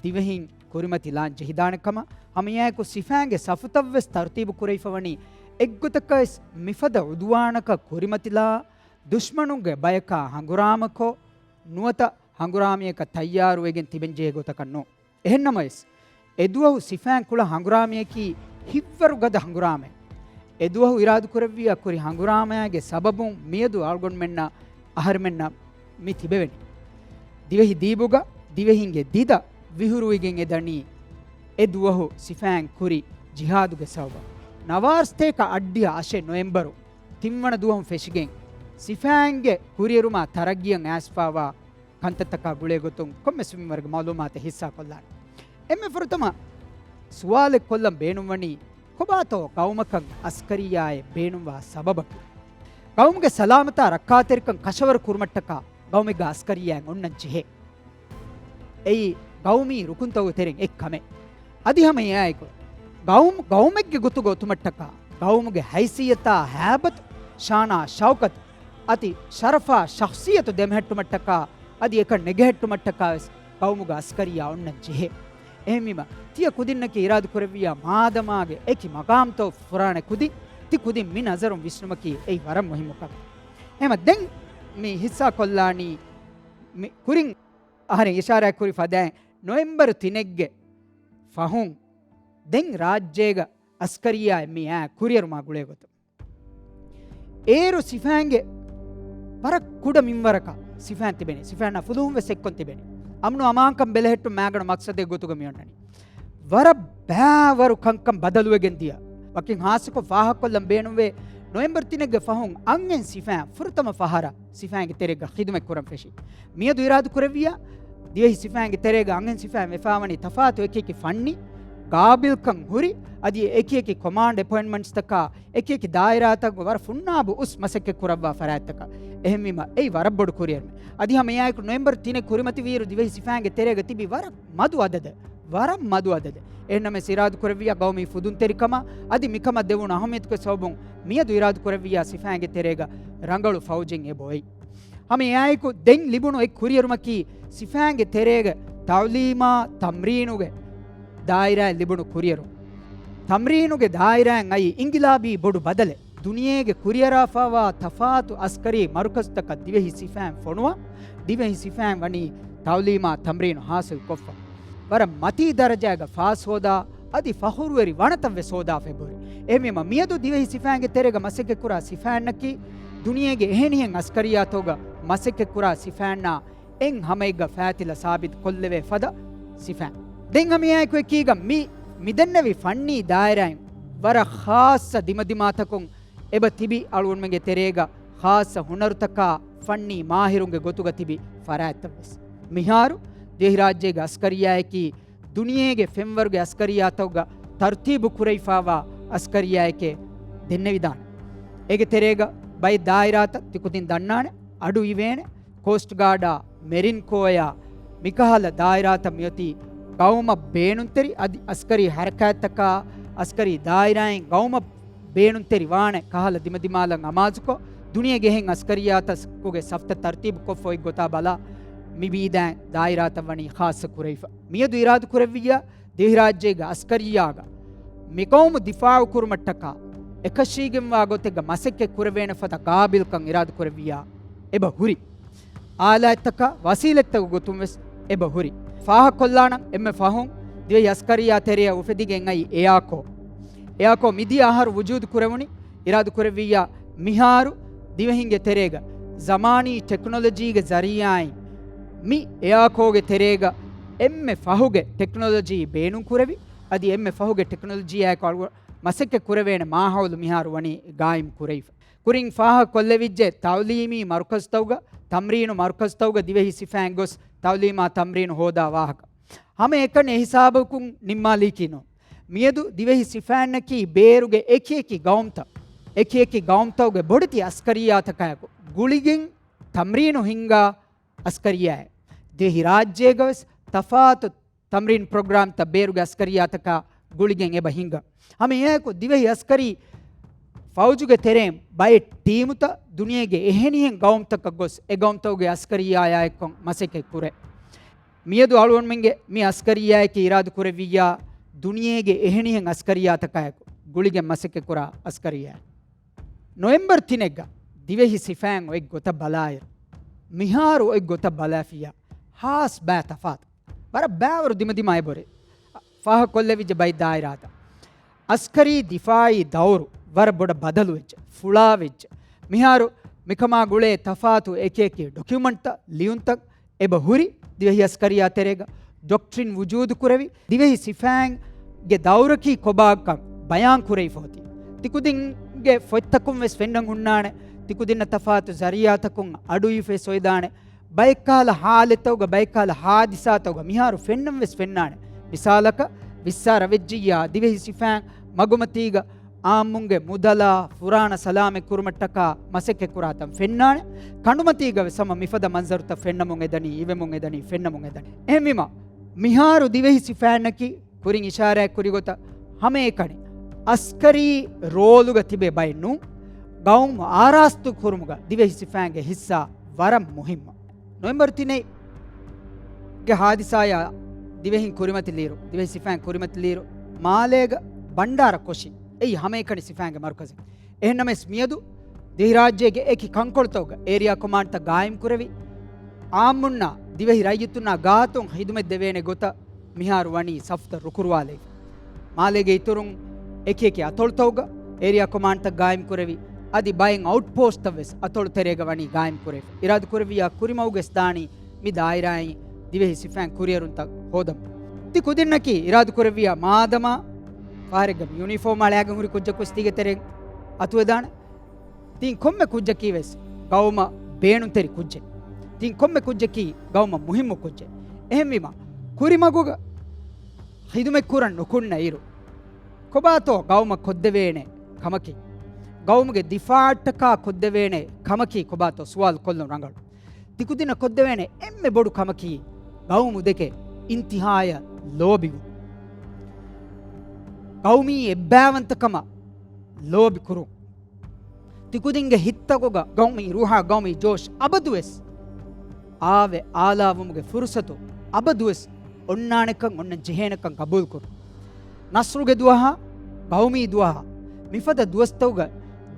ދިވެހިން ކުރިމަތިލާން ޖެހިދާނެ ކަމަށް. ހަމައެއާއެކު ސިފައިންގެ ސަފުތައްވެސް ތަރުތީބު ކުރެވިފަވަނީ އެއްގޮތަކަށްވެސް މިފަދަ އުދުވާނަކަށް ކުރިމަތިލާ، ދުޝްމަނުންގެ ބަޔަކާ ހަނގުރާމަކޮށް، ނުވަތަ ހަނގުރާމަޔަކަށް ތައްޔާރުވެގެން ތިބެންޖެހޭ ގޮތަކަށް ނޫން. އެހެންނަމަވެސް، އެދުވަހު ސިފައިން ކުޅަ ހަނގުރާމަޔަކީ ހިތްވަރު ގަދަ ހަނގުރާމައެއް. އެދުވަހު އިރާދަކުރެއްވިއްޔާ ކުރި ހަނގުރާމައިގެ ސަބަބުން މިއަދު އަޅުގަނޑުމެންނަށް އަހަރެމެންނަށް މި ތިބެވެނީ. ދިވެހި ދީބުގަ ދިވެހިންގެ ދިދަ ވިހުރުވިގެން އެދަނީ އެ ދުވަހު ސިފައިން ކުރި ޖިހާދުގެ ސަބަބަށް. ނަވާރަސަތޭކަ އަށްޑިހަ އަށެއް ނޮވެމްބަރު ތިންވަނަ ދުވަހުން ފެށިގެން، ސިފައިންގެ ކުރިއެރުމާ ތަރައްގީއަށް އައިސްފާވާ ކަންތައްތަކާ ގުޅޭގޮތުން ކޮންމެސް މިންވަރެއްގެ މައުލޫމާތެއް ހިއްސާކޮށްލާނެ. އެންމެ ފުރަތަމަ ސުވާލެއް ކޮށްލަން ބޭނުންވަނީ، ކޮބާތޯ ގައުމަކަށް އަސްކަރިއްޔާއެއް ބޭނުންވާ ސަބަބަކީ؟ ގައުމުގެ ސަލާމަތާ ރައްކާތެރިކަން ކަށަވަރު ކުރުމަށްޓަކާ ގައުމެއްގަ އަސްކަރިއްޔާއެއް އޮންނަން ޖެހޭ. އެއީ ގައުމީ ރުކުންތަކުގެ ތެރެއިން އެއް ކަމެއް. އަދި ހަމަ އެއާއެކު، ގައުމު ގައުމެއްގެ ގޮތުގަ އޮތުމަށްޓަކާ، ގައުމުގެ ހައިސިއްޔަތާ ހައިބަތު، ޝާނާ ޝައުކަތު، އަދި ޝަރަފާ ޝަޚްޞިއްޔަތު ދެމެހެއްޓުމަށްޓަކާ، އަދި އެކަން ނެގެހެއްޓުމަށްޓަކާވެސް ގައުމުގަ އަސްކަރިއްޔާ އޮންނަން ޖެހޭ. އެހެންވީމަ، ތިޔަ ކުދިންނަކީ އިރާދަކުރެއްވިއްޔާ މާދަމާގެ އެކި މަގާމްތައް ފުރާނެ ކުދިން، ތި ކުދިން މި ނަޒަރުން ވިސްނުމަކީ އެއީ ވަރަށް މުހިއްމު ކަމެއް. އެހެންވީމަ ދެން މި ހިއްސާ ކޮށްލާނީ މި ކުރިން އަހަރެން އިޝާރާތް ކުރި ފަދައިން ނޮވެމްބަރު ތިނެއްގެ ފަހުން ދެން ރާއްޖޭގަ އަސްކަރިއްޔާއެއް މި އާ ކުރިއެރުމާ ގުޅޭ ގޮތުން. އޭރު ސިފައިންގެ ވަރަށް ކުޑަ މިންވަރަކަށް ސިފައިން ތިބެނީ. ސިފައިންނާ ފުލުހުން ވެސް އެއްކޮށް ތިބެނީ. އަމްނު އަމާންކަން ބެލެހެއްޓުން މާގަނޑު މަޤްޞަދެއް ގޮތުގަ މި އޮންނަނީ. ވަރަށް ބައިވަރު ކަންކަން ބަދަލުވެގެން ދިޔަ. ވަކިން ހާއްސަކޮށް ފާހަގަކޮށްލަން ބޭނުންވޭ، ނޮވެމްބަރު ތިނެއްގެ ފަހުން އަންހެން ސިފައިން ފުރަތަމަ ފަހަރަށް ސިފައިންގެ ތެރޭގަ ޚިދުމަތް ކުރަން ފެށި. މިއަދު އިރާދަކުރެއްވިއްޔާ، ދިވެހި ސިފައިންގެ ތެރޭގަ އަންހެން ސިފައިން ވެފާވަނީ ތަފާތު އެކި އެކި ފަންނީ ގާބިލްކަން ހުރި، އަދި އެކި އެކި ކޮމާންޑް އެޕޮއިންޓްމަންޓްސްތަކާ، އެކި އެކި ދާއިރާތަކުގެ ވަރަށް ފުންނާބު އުސް މަސައްކަތް ކުރައްވާ ފަރާތްތަކަށް. އެހެންވީމަ، އެއީ ވަރަށް ބޮޑު ކުރިއެރުމެއް. އަދި ހަމައެއާއެކު ނޮވެމްބަރު ތިނެއް ކުރިމަތިވިއިރު ދިވެހި ސިފައިންގެ ތެރޭގަ ތިބި ވަރަށް މަދު އަދަދެއް، ވަރަށް މަދު އަދަދެއް. އެހެންނަމަވެސް އިރާދަކުރެއްވިއްޔާ ގައުމީ ފުދުންތެރިކަމާ އަދި މިކަމަށް ދެވުނު އަހައްމިޔަތުގެ ސަބަބުން މިއަދު އިރާދަކުރެއްވިއްޔާ ސިފައިންގެ ތެރޭގަ ރަނގަޅު ފައުޖެއް އެބައޮތް. ހަމައެއާއެކު ދެން ލިބުނު އެއް ކުރިއެރުމަކީ ސިފައިންގެ ތެރޭގެ ތަޢުލީމާ ތަމްރީނުގެ ދާއިރާއިން ލިބުނު ކުރިއެރުން. ތަމްރީނުގެ ދާއިރާއިން އައި އިންގިލާބީ ބޮޑު ބަދަލެއް. ދުނިޔޭގެ ކުރިއަރާފާވާ ތަފާތު އަސްކަރީ މަރުކަޒުތަކަށް ދިވެހި ސިފައިން ފޮނުވާ، ދިވެހި ސިފައިން ވަނީ ތަޢުލީމާ ތަމްރީނު ޙާޞިލް ކޮށްފަ. ވަރަށް މަތީ ދަރަޖާގަ ފާސް ހޯދާ، އަދި ފަޚުރުވެރި ވަނަތައް ވެސް ހޯދާފަ އެބަހުރި. އެހެންވީމަ، މިއަދު ދިވެހި ސިފައިންގެ ތެރޭގަ މަސައްކަތްކުރާ ސިފައިންނަކީ، ދުނިޔޭގެ އެހެނިހެން އަސްކަރިއްޔާތަކުގަ މަސައްކަތްކުރާ ސިފައިންނާ އެއް ހަމައެއްގަ ފާތިލަ ސާބިތު ކޮށްލެވޭ ފަދަ ސިފައިން. ދެން ހަމައެއާއެކު އެކީގަ މި، މިދެންނެވި ފަންނީ ދާއިރާއިން ވަރަށް ޚާއްޞަ ދިމަދިމާތަކުން އެބަ ތިބި އަޅުގަނޑުމެންގެ ތެރޭގަ ޚާއްޞަ ހުނަރުތަކާ ފަންނީ މާހިރުންގެ ގޮތުގަ ތިބި ފަރާތްތައް ވެސް. މިހާރު ދިވެހިރާއްޖޭގެ އަސްކަރިއްޔާއަކީ ދުނިޔޭގެ ފެންވަރުގެ އަސްކަރިއްޔާތަކުގަ ތަރުތީބު ކުރެވިފާވާ އަސްކަރިއްޔާއެކޭ ދެންނެވިދާނެ. އޭގެ ތެރޭގަ ބައެއް ދާއިރާތައް ތިކުދިން ދަންނާނެ، އަޑު އިވޭނެ، ކޯސްޓް ގާޑާ، މެރިން ކޯއާ، މިކަހަލަ ދާއިރާތައް މިއޮތީ ގައުމަށް ބޭނުންތެރި އަދި އަސްކަރީ ޙަރަކާތްތަކާ، އަސްކަރީ ދާއިރާއިން ގައުމަށް ބޭނުންތެރި ވާނެ ކަހަލަ ދިމަދިމާލަށް އަމާޒުކޮށް، ދުނިޔޭގެ އެހެން އަސްކަރިއްޔާތަކުގެ ސަފްތައް ތަރުތީބު ކޮށްފަ އޮތް ގޮތާ ބަލާ، މި ވީދާން ދާއިރާތައް ވަނީ ޚާއްޞަ ކުރެވިފަ. މިއަދު އިރާދަ ކުރެއްވިއްޔާ، ދިވެހިރާއްޖޭގެ އަސްކަރިއްޔާގަ މި ގައުމު ދިފާޢު ކުރުމަށްޓަކާ އެކަށީގެންވާ ގޮތެއްގަ މަސައްކަތް ކުރެވޭނެ ފަދަ ގާބިލްކަން އިރާދަ ކުރެއްވިއްޔާ އެބަ ހުރި. އާލާތްތަކާ ވަސީލަތްތަކުގެ ގޮތުން ވެސް އެބަ ހުރި. ފާހަގަކޮށްލާނަން އެންމެ ފަހުން ދިވެހި އަސްކަރިއްޔާ ތެރެއަށް އުފެދިގެން އައި އެއާކޯ. އެއާކޯ މިދިޔަ އަހަރު ވުޖޫދު ކުރެވުނީ އިރާދަ ކުރެއްވިއްޔާ މިހާރު ދިވެހިންގެ ތެރޭގަ ޒަމާނީ ޓެކްނޮލޮޖީގެ ޒަރީޢާއިން މި އެއާކޯގެ ތެރޭގަ އެންމެ ފަހުގެ ޓެކްނޮލޮޖީ ބޭނުން ކުރެވި، އަދި އެންމެ ފަހުގެ ޓެކްނޮލޮޖީއާއެކު އަޅު-، މަސައްކަތް ކުރެވޭނެ މާހައުލު މިހާރު ވަނީ ގާއިމް ކުރެވިފަ. ކުރިން ފާހަގަ ކޮށްލެވިއްޖެ ތަޢުލީމީ މަރުކަޒުތަކުގަ، ތަމްރީނު މަރުކަޒުތަކުގަ ދިވެހި ސިފައިން ގޮސް ތަޢުލީމާ ތަމްރީނު ހޯދާ ވާހަކަ. ހަމަ އެކަނި އެހިސާބަކުން ނިންމާލީކީ ނޫން. މިއަދު ދިވެހި ސިފައިންނަކީ ބޭރުގެ އެކި އެކި ގައުމުތައް އެކި އެކި ގައުމުތަކުގެ ބޮޑެތި އަސްކަރިއްޔާތަކާއެކު ގުޅިގެން ތަމްރީނު ހިންގާ އަސްކަރިއްޔާއެއް. ދިވެހިރާއްޖޭގަވެސް ތަފާތު ތަމްރީން ޕްރޮގްރާމްތައް ބޭރުގެ އަސްކަރިއްޔާތަކާ ގުޅިގެން އެބަ ހިންގާ. ހަމަ އެއާއެކު ދިވެހި އަސްކަރީ ފައުޖުގެ ތެރެއިން ބައެއް ޓީމުތައް ދުނިޔޭގެ އެހެނިހެން ގައުމުތަކަށް ގޮސް، އެ ގައުމުތަކުގެ އަސްކަރިއްޔާއާއެކު މަސައްކަތް ކުރޭ. މިއަދު އަޅުގަނޑުމެންގެ މި އަސްކަރިއްޔާއަކީ އިރާދަ ކުރެއްވިއްޔާ، ދުނިޔޭގެ އެހެނިހެން އަސްކަރިއްޔާތަކާއެކު ގުޅިގެން މަސައްކަތްކުރާ އަސްކަރިއްޔާއެއް. ނޮވެމްބަރު ތިނެއްގަ ދިވެހި ސިފައިން އޮތް ގޮތަށް ބަލާއިރު، މިހާރު އޮތް ގޮތަށް ބަލާފިއްޔާ، ހާސް ބައި ތަފާތު. ވަރަށް ބައިވަރު ދިމަދިމާ އެބޮރޭ. ފާހަގަކޮށްލެވިއްޖެ ބައެއް ދާއިރާތައް. އަސްކަރީ ދިފާއީ ދައުރު ވަރަށް ބޮޑަށް ބަދަލުވެއްޖެ، ފުޅާވެއްޖެ. މިހާރު މިކަމާ ގުޅޭ ތަފާތު އެކި އެކި ޑޮކިއުމަންޓްތައް، ލިޔުންތައް އެބަ ހުރި ދިވެހި އަސްކަރިއްޔާ ތެރޭގަ ޑޮކްޓްރިން ވުޖޫދު ކުރެވި، ދިވެހި ސިފައިންގެ ދައުރަކީ ކޮބާކަން ބަޔާން ކުރެވިފަ އޮތީ. ތިކުދިންގެ ފޮތްތަކުން ވެސް ފެންނަން ހުންނާނެ، ތިކުދިންނަށް ތަފާތު ޒަރީއާތަކުން އަޑުއިވިފަ ވެސް އޮވެދާނެ. ބައެއްކަހަލަ ހާލަތްތަކުގަ، ބައެއްކަހަލަ ހާދިސާތަކުގަ މިހާރު ފެންނަން ވެސް ފެންނާނެ. މިސާލަކަށް، ވިއްސާރަ ވެއްޖިއްޔާ، ދިވެހި ސިފައިން މަގުމަތީގަ އާއްމުންގެ މުދަލާ ފުރާނަ ސަލާމަތް ކުރުމަށްޓަކާ މަސައްކަތް ކުރާތަން ފެންނާނެ. ކަނޑުމަތީގަ ވެސް ހަމަ މިފަދަ މަންޒަރުތައް ފެންނަމުން އެދަނީ، އިވެމުން އެދަނީ، ފެންނަމުން އެދަނީ. އެހެންވީމަ، މިހާރު ދިވެހި ސިފައިންނަކީ ކުރިން އިޝާރާތް ކުރި ގޮތަށް ހަމައެކަނި އަސްކަރީ ރޯލުގަ ތިބޭ ބައެއް ނޫން، ގައުމު އާރާސްތު ކުރުމުގަ ދިވެހި ސިފައިންގެ ހިއްސާ ވަރަށް މުހިއްމު. ނޮވެމްބަރު ތިނެއްގެ ހާދިސާޔާ ދިވެހިން ކުރިމަތިލިއިރު، ދިވެހި ސިފައިން ކުރިމަތިލިއިރު، މާލޭގަ ބަންޑާރަ ކޮށި އެއީ ހަމައެކަނި ސިފައިންގެ މަރުކަޒެއް. އެހެންނަމަވެސް މިއަދު ދިވެހިރާއްޖޭގެ އެކި ކަންކޮޅުތަކުގަ އޭރިޔާ ކޮމާންޑްތައް ގާއިމްކުރެވި، އާއްމުންނާ ދިވެހި ރައްޔިތުންނާ ގާތުން ޚިދުމަތް ދެވޭނެ ގޮތަށް މިހާރު ވަނީ ސަފުތައް ރުކުރުވާލައިފަ. މާލޭގެ އިތުރުން އެކި އެކި އަތޮޅުތަކުގަ އޭރިޔާ ކޮމާންޑްތައް ގާއިމްކުރެވި، އަދި ބައެއް އައުޓްޕޯސްޓްތައް ވެސް އަތޮޅު ތެރޭގަ ވަނީ ގާއިމްކުރެވި. އިރާދަކުރެއްވިއްޔާ ކުރިމަގުގަސް ދާނީ މި ދާއިރާއިން ދިވެހި ސިފައިން ކުރިއެރުންތައް ހޯދަމުން. ތި ކުދިންނަކީ އިރާދަކުރެއްވިއްޔާ މާދަމާ ފަހަރެއްގަ ޔުނީފޯމް އަޅާގެން ހުރި ކުއްޖަކު ވެސް ތީގެ ތެރެއިން އަތުވެދާނެ. ތިން ކޮންމެ ކުއްޖަކީ ވެސް ގައުމަށް ބޭނުންތެރި ކުއްޖެއް. ތިން ކޮންމެ ކުއްޖަކީ ގައުމަށް މުހިއްމު ކުއްޖެއް. އެހެންވީމަ، ކުރިމަގުގަ ޚިދުމަތް ކުރަން ނުކުންނަ އިރު، ކޮބާތޯ ގައުމަށް ކޮށްދެވޭނެ ކަމަކީ؟ ގައުމުގެ ދިފާއަށްޓަކާ ކޮށްދެވޭނެ ކަމަކީ ކޮބާތޯ ސުވާލު ކޮށްލުން ރަނގަޅު. ތިކުދިންނަށް ކޮށްދެވޭނެ އެންމެ ބޮޑު ކަމަކީ، ގައުމު ދެކެ އިންތިހާޔަށް ލޯބިވުން. ގައުމީ އެއްބައިވަންތަކަމަށް ލޯބި ކުރުން. ތިކުދިންގެ ހިތްތަކުގަ ގައުމީ ރޫހާ، ގައުމީ ޖޯޝް އަބަދުވެސް އާވެ އާލާވުމުގެ ފުރުސަތު އަބަދުވެސް އޮންނާނެކަން، އޮންނަން ޖެހޭނެކަން ގަބޫލުކުރުން. ނަޞްރުގެ ދުވަހާ، ގައުމީ ދުވަހާ، މިފަދަ ދުވަސްތަކުގަ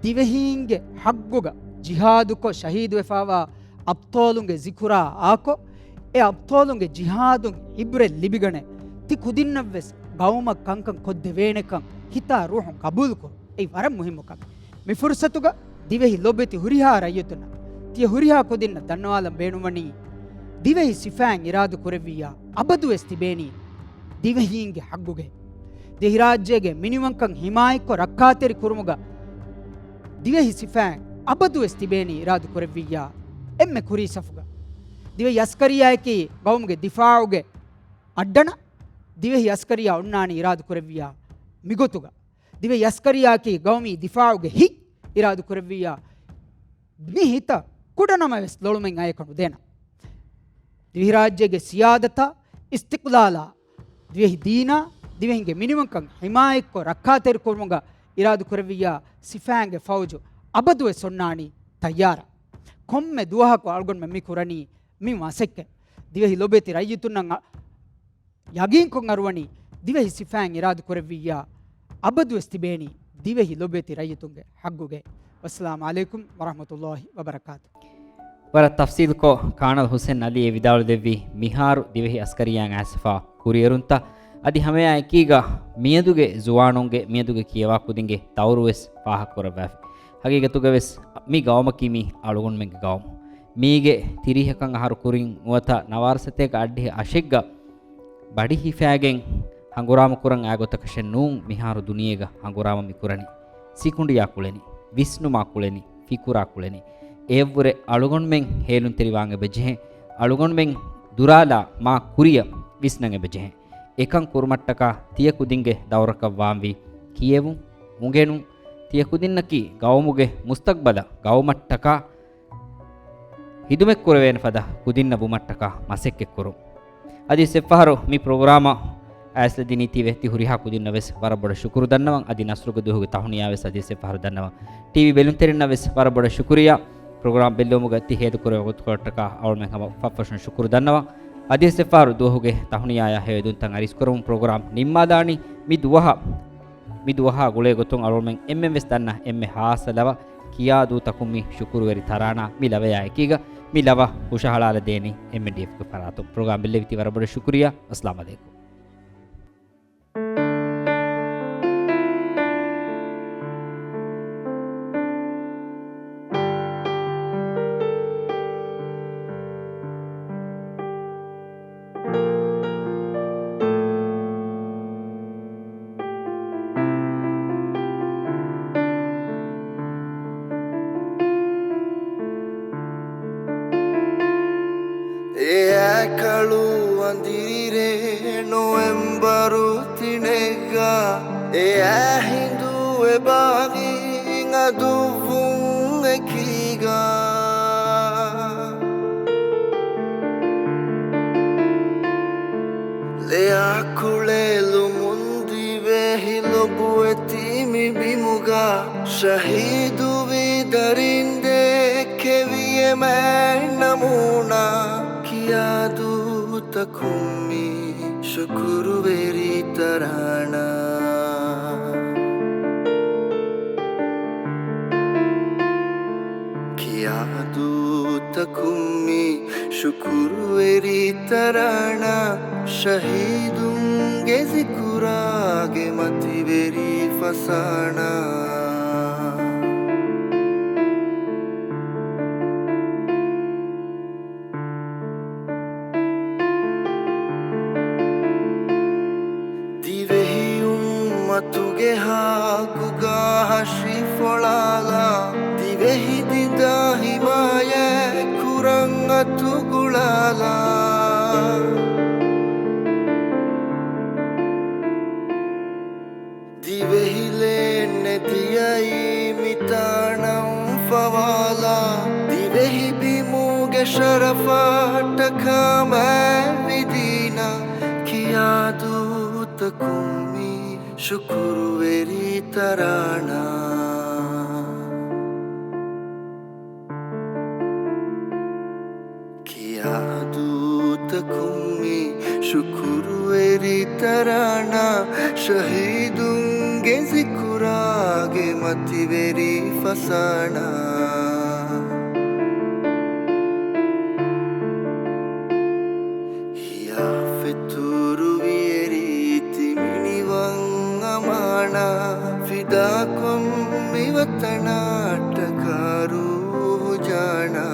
ދިވެހީންގެ ޙައްޤުގަ ޖިހާދުކޮށް ޝަހީދުވެފާވާ އަބްޠާލުންގެ ޒިކުރާ އާކޮށް، އެ އަބްޠާލުންގެ ޖިހާދުން ޢިބްރަތް ލިބިގަނެ، ތި ކުދިންނަށްވެސް ގައުމަށް ކަންކަން ކޮށްދެވޭނެކަން ހިތާ ރޫޙުން ގަބޫލުކުރުން. އެއީ ވަރަށް މުހިއްމު ކަމެއް. މި ފުރުސަތުގަ ދިވެހި ލޮބުވެތި ހުރިހާ ރައްޔިތުންނަށް، ތިޔަ ހުރިހާ ކުދިންނަށް ދަންނަވާލަން ބޭނުންވަނީ، ދިވެހި ސިފައިން އިރާދަ ކުރެއްވިއްޔާ، އަބަދުވެސް ތިބޭނީ ދިވެހީންގެ ޙައްޤުގައި. ދިވެހިރާއްޖޭގެ މިނިވަންކަން ޙިމާޔަތްކޮށް ރައްކާތެރި ކުރުމުގަ ދިވެހި ސިފައިން އަބަދުވެސް ތިބޭނީ އިރާދަ ކުރެއްވިއްޔާ، އެންމެ ކުރީ ސަފުގަ. ދިވެހި އަސްކަރިއްޔާއަކީ ގައުމުގެ ދިފާޢުގެ އައްޑަނަ، ދިވެހި އަސްކަރިއްޔާ އޮންނާނީ އިރާދަ ކުރެއްވިއްޔާ މިގޮތުގަ. ދިވެހި އަސްކަރިއްޔާއަކީ ގައުމީ ދިފާޢުގެ ހިތް އިރާދަ ކުރެއްވިއްޔާ، މި ހިތަށް ކުޑަނަމަވެސް ލޮޅުމެއް އަޔަކަށް ނުދޭނަން. ދިވެހިރާއްޖޭގެ ސިޔާދަތާ، އިސްތިޤްލާލާ، ދިވެހި ދީނާ، ދިވެހިންގެ މިނިވަންކަން ޙިމާޔަތްކޮށް ރައްކާތެރިކުރުމުގަ އިރާދަކުރެއްވިއްޔާ، ސިފައިންގެ ފައުޖު އަބަދުވެސް އޮންނާނީ ތައްޔާރަށް. ކޮންމެ ދުވަހަކު އަޅުގަނޑުމެން މި ކުރަނީ މި މަސައްކަތް. ދިވެހި ލޮބުވެތި ރައްޔިތުންނަށް ޔަގީންކޮށް އަރުވަނީ، ދިވެހި ސިފައިން އިރާދަ ކުރެއްވިއްޔާ، އަބަދުވެސް ތިބޭނީ ދިވެހި ލޮބުވެތި ރައްޔިތުންގެ ޙައްޤުގައި. ވައްސަލާމު ޢަލައިކުމް ވަރަޙްމަތުﷲ ވަބަރަކާތު. ވަރަށް ތަފްސީލުކޮށް، ކާނަލް ޙުސެން ޢަލީ އެ ވިދާޅުދެއްވީ، މިހާރު ދިވެހި އަސްކަރިއްޔާއަށް އައިސްފާ ކުރިއެރުންތައް، އަދި ހަމައެއާ އެކީގަ މިއަދުގެ ޒުވާނުންގެ، މިއަދުގެ ކިޔަވާ ކުދިންގެ ދައުރުވެސް ފާހަގަކުރައްވާފި. ޙަޤީޤަތުގަވެސް މި ގައުމަކީ މީ އަޅުގަނޑުމެންގެ ގައުމު. މީގެ ތިރީހަކަށް އަހަރު ކުރިން ނުވަތަ ނަވާރަ ސަތޭކަ އައްޑިހަ އަށެއްގަ ބަޑި ހިފާގެން ހަނގުރާމަ ކުރަން އާ ގޮތަކަށެއް ނޫން މިހާރު ދުނިޔޭގަ ހަނގުރާމަ މި ކުރަނީ. ސިކުނޑިއާ ކުޅެނީ، ވިސްނުމާ ކުޅެނީ، ފިކުރާ ކުޅެނީ. އެއަށްވުރެ އަޅުގަނޑުމެން ހޭލުންތެރިވާން އެބަޖެހޭ. އަޅުގަނޑުމެން ދުރާލާ މާ ކުރިއަށް ވިސްނަން އެބަޖެހޭ. އެކަން ކުރުމަށްޓަކާ ތިޔަ ކުދިންގެ ދައުރަކަށް ވާންވީ ކިޔެވުން، އުނގެނުން، ތިޔަ ކުދިންނަކީ ގައުމުގެ މުސްތަގްބަލަށް ގައުމަށްޓަކާ ހިދުމަތްކުރެވޭނެ ފަދަ ކުދިންނަށް ވުމަށްޓަކާ މަސައްކަތްކުރުން. އަދި އެއްފަހަރު މި ޕްރޮގްރާމަށް އައިސްލަދިނީ ތި ވެ ތި ހުރިހާ ކުދިންނަށް ވެސް ވަރަށް ބޮޑަށް ޝުކުރު ދަންނަވަން. އަދި ނަސްރުގެ ދުވަހުގެ ތަހުނިޔާ ވެސް އަދި އެއްފަހަރު ދަންނަވަން. ޓީވީ ބެލުންތެރިންނަށް ވެސް ވަރަށް ބޮޑަށް ޝުކުރިއްޔާ. ޕްރޮގްރާމް ބެއްލެވުމުގަ ތި ހޭދަކުރެވޭ ގޮތަކަށްޓަކާ އަޅުމެން ހަމަ ފަށްފަށުން ޝުކުރު ދަންނަވަން. އަދިވެސް އެއްފަހަރު ދުވަހުގެ ތަހުނިޔާޔާ ހެޔޮ އެދުންތައް އަރިސްކުރަމުން ޕްރޮގްރާމް ނިންމާލާނީ. މި ދުވަހަށް، މި ދުވަހާ ގުޅޭ ގޮތުން އަޅުމެން އެންމެން ވެސް ދަންނަ އެންމެ ހާއްސަ ލަވަ ކިޔާ ދޫތަކުން މި ޝުކުރުވެރި ތަރާނާ މި ލަވަޔާ އެކީގަ މި ލަވަ ހުށަހަޅާލަދޭނީ އެމްއެންޑީއެފްގެ ފަރާތުން. ޕްރޮގްރާމް ބެއްލެވިތީ ވަރަށް ބޮޑަށް ޝުކުރިއްޔާ. އައްސަލާމް އަލައިކުމް. އެ އާ ކަޅު އަނދިރިރޭ ނޮވެމްބަރު ތިނެއްގަ، އެ އާ ހިނދު އެބާގީ އަދުއްވުން އެކީގަ. ލެޔާ ކުޅެލުމުން ދިވެހި ލޮބުވެތި މި ބިމުގަ، ޝަހީދުވި ދަރިން ދެއްކެވި އެމާ ނަމޫނާ ކިޔާ ދޫތަކުން މި ޝުކުރުވެރި ތަރާނާ. ކިޔާ ދޫތަކުން މި ޝުކުރުވެރި ތަރާނާ، ޝަހީދުންގެ ޒިކުރާގެ މަތިވެރި ފަސާނާ. ދިވެހި އުއްމަތުގެ ހާކުގަ ހަށި ފޮޅާލާ، ދިވެހި ދިދަ ހިމާޔަތް ކުރަން އަތު ގުޅާލާ. ދިވެހި ލޭން ނެތިއައީ މިތާނަން ފަވާލާ، ދިވެހި ބިމުގެ ޝަރަފަށްޓަކާ މާތް ވިދީނަ ކިޔާ ދޫތަކުން މި ޝުކުރުވެރި ތަރާނާ. ކިޔާ ދޫތަކުން މި ޝުކުރުވެރި ތަރާނާ، ޝަހީދުންގެ ޒިކުރާގެ މަތިވެރި ފަސާނާ. ހިޔާ ފެތުރުވި އެ ރީތި މިނިވަން އަމާނާ، ފިދާކޮށް މި ވަތަނަށްޓަކާ ރޫހު ޖާނާ.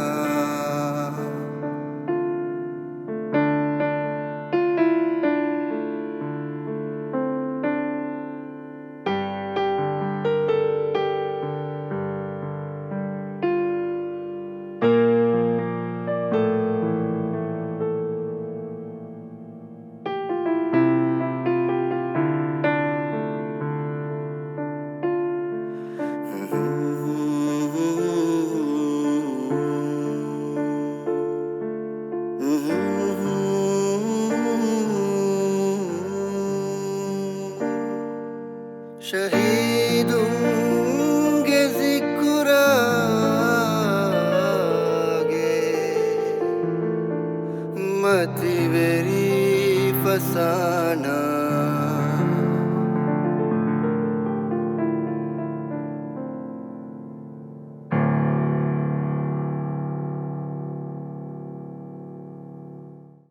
ޝަހީދުންގެ ޒިކުރާގެ މަތިވެރި ފަސާނާ.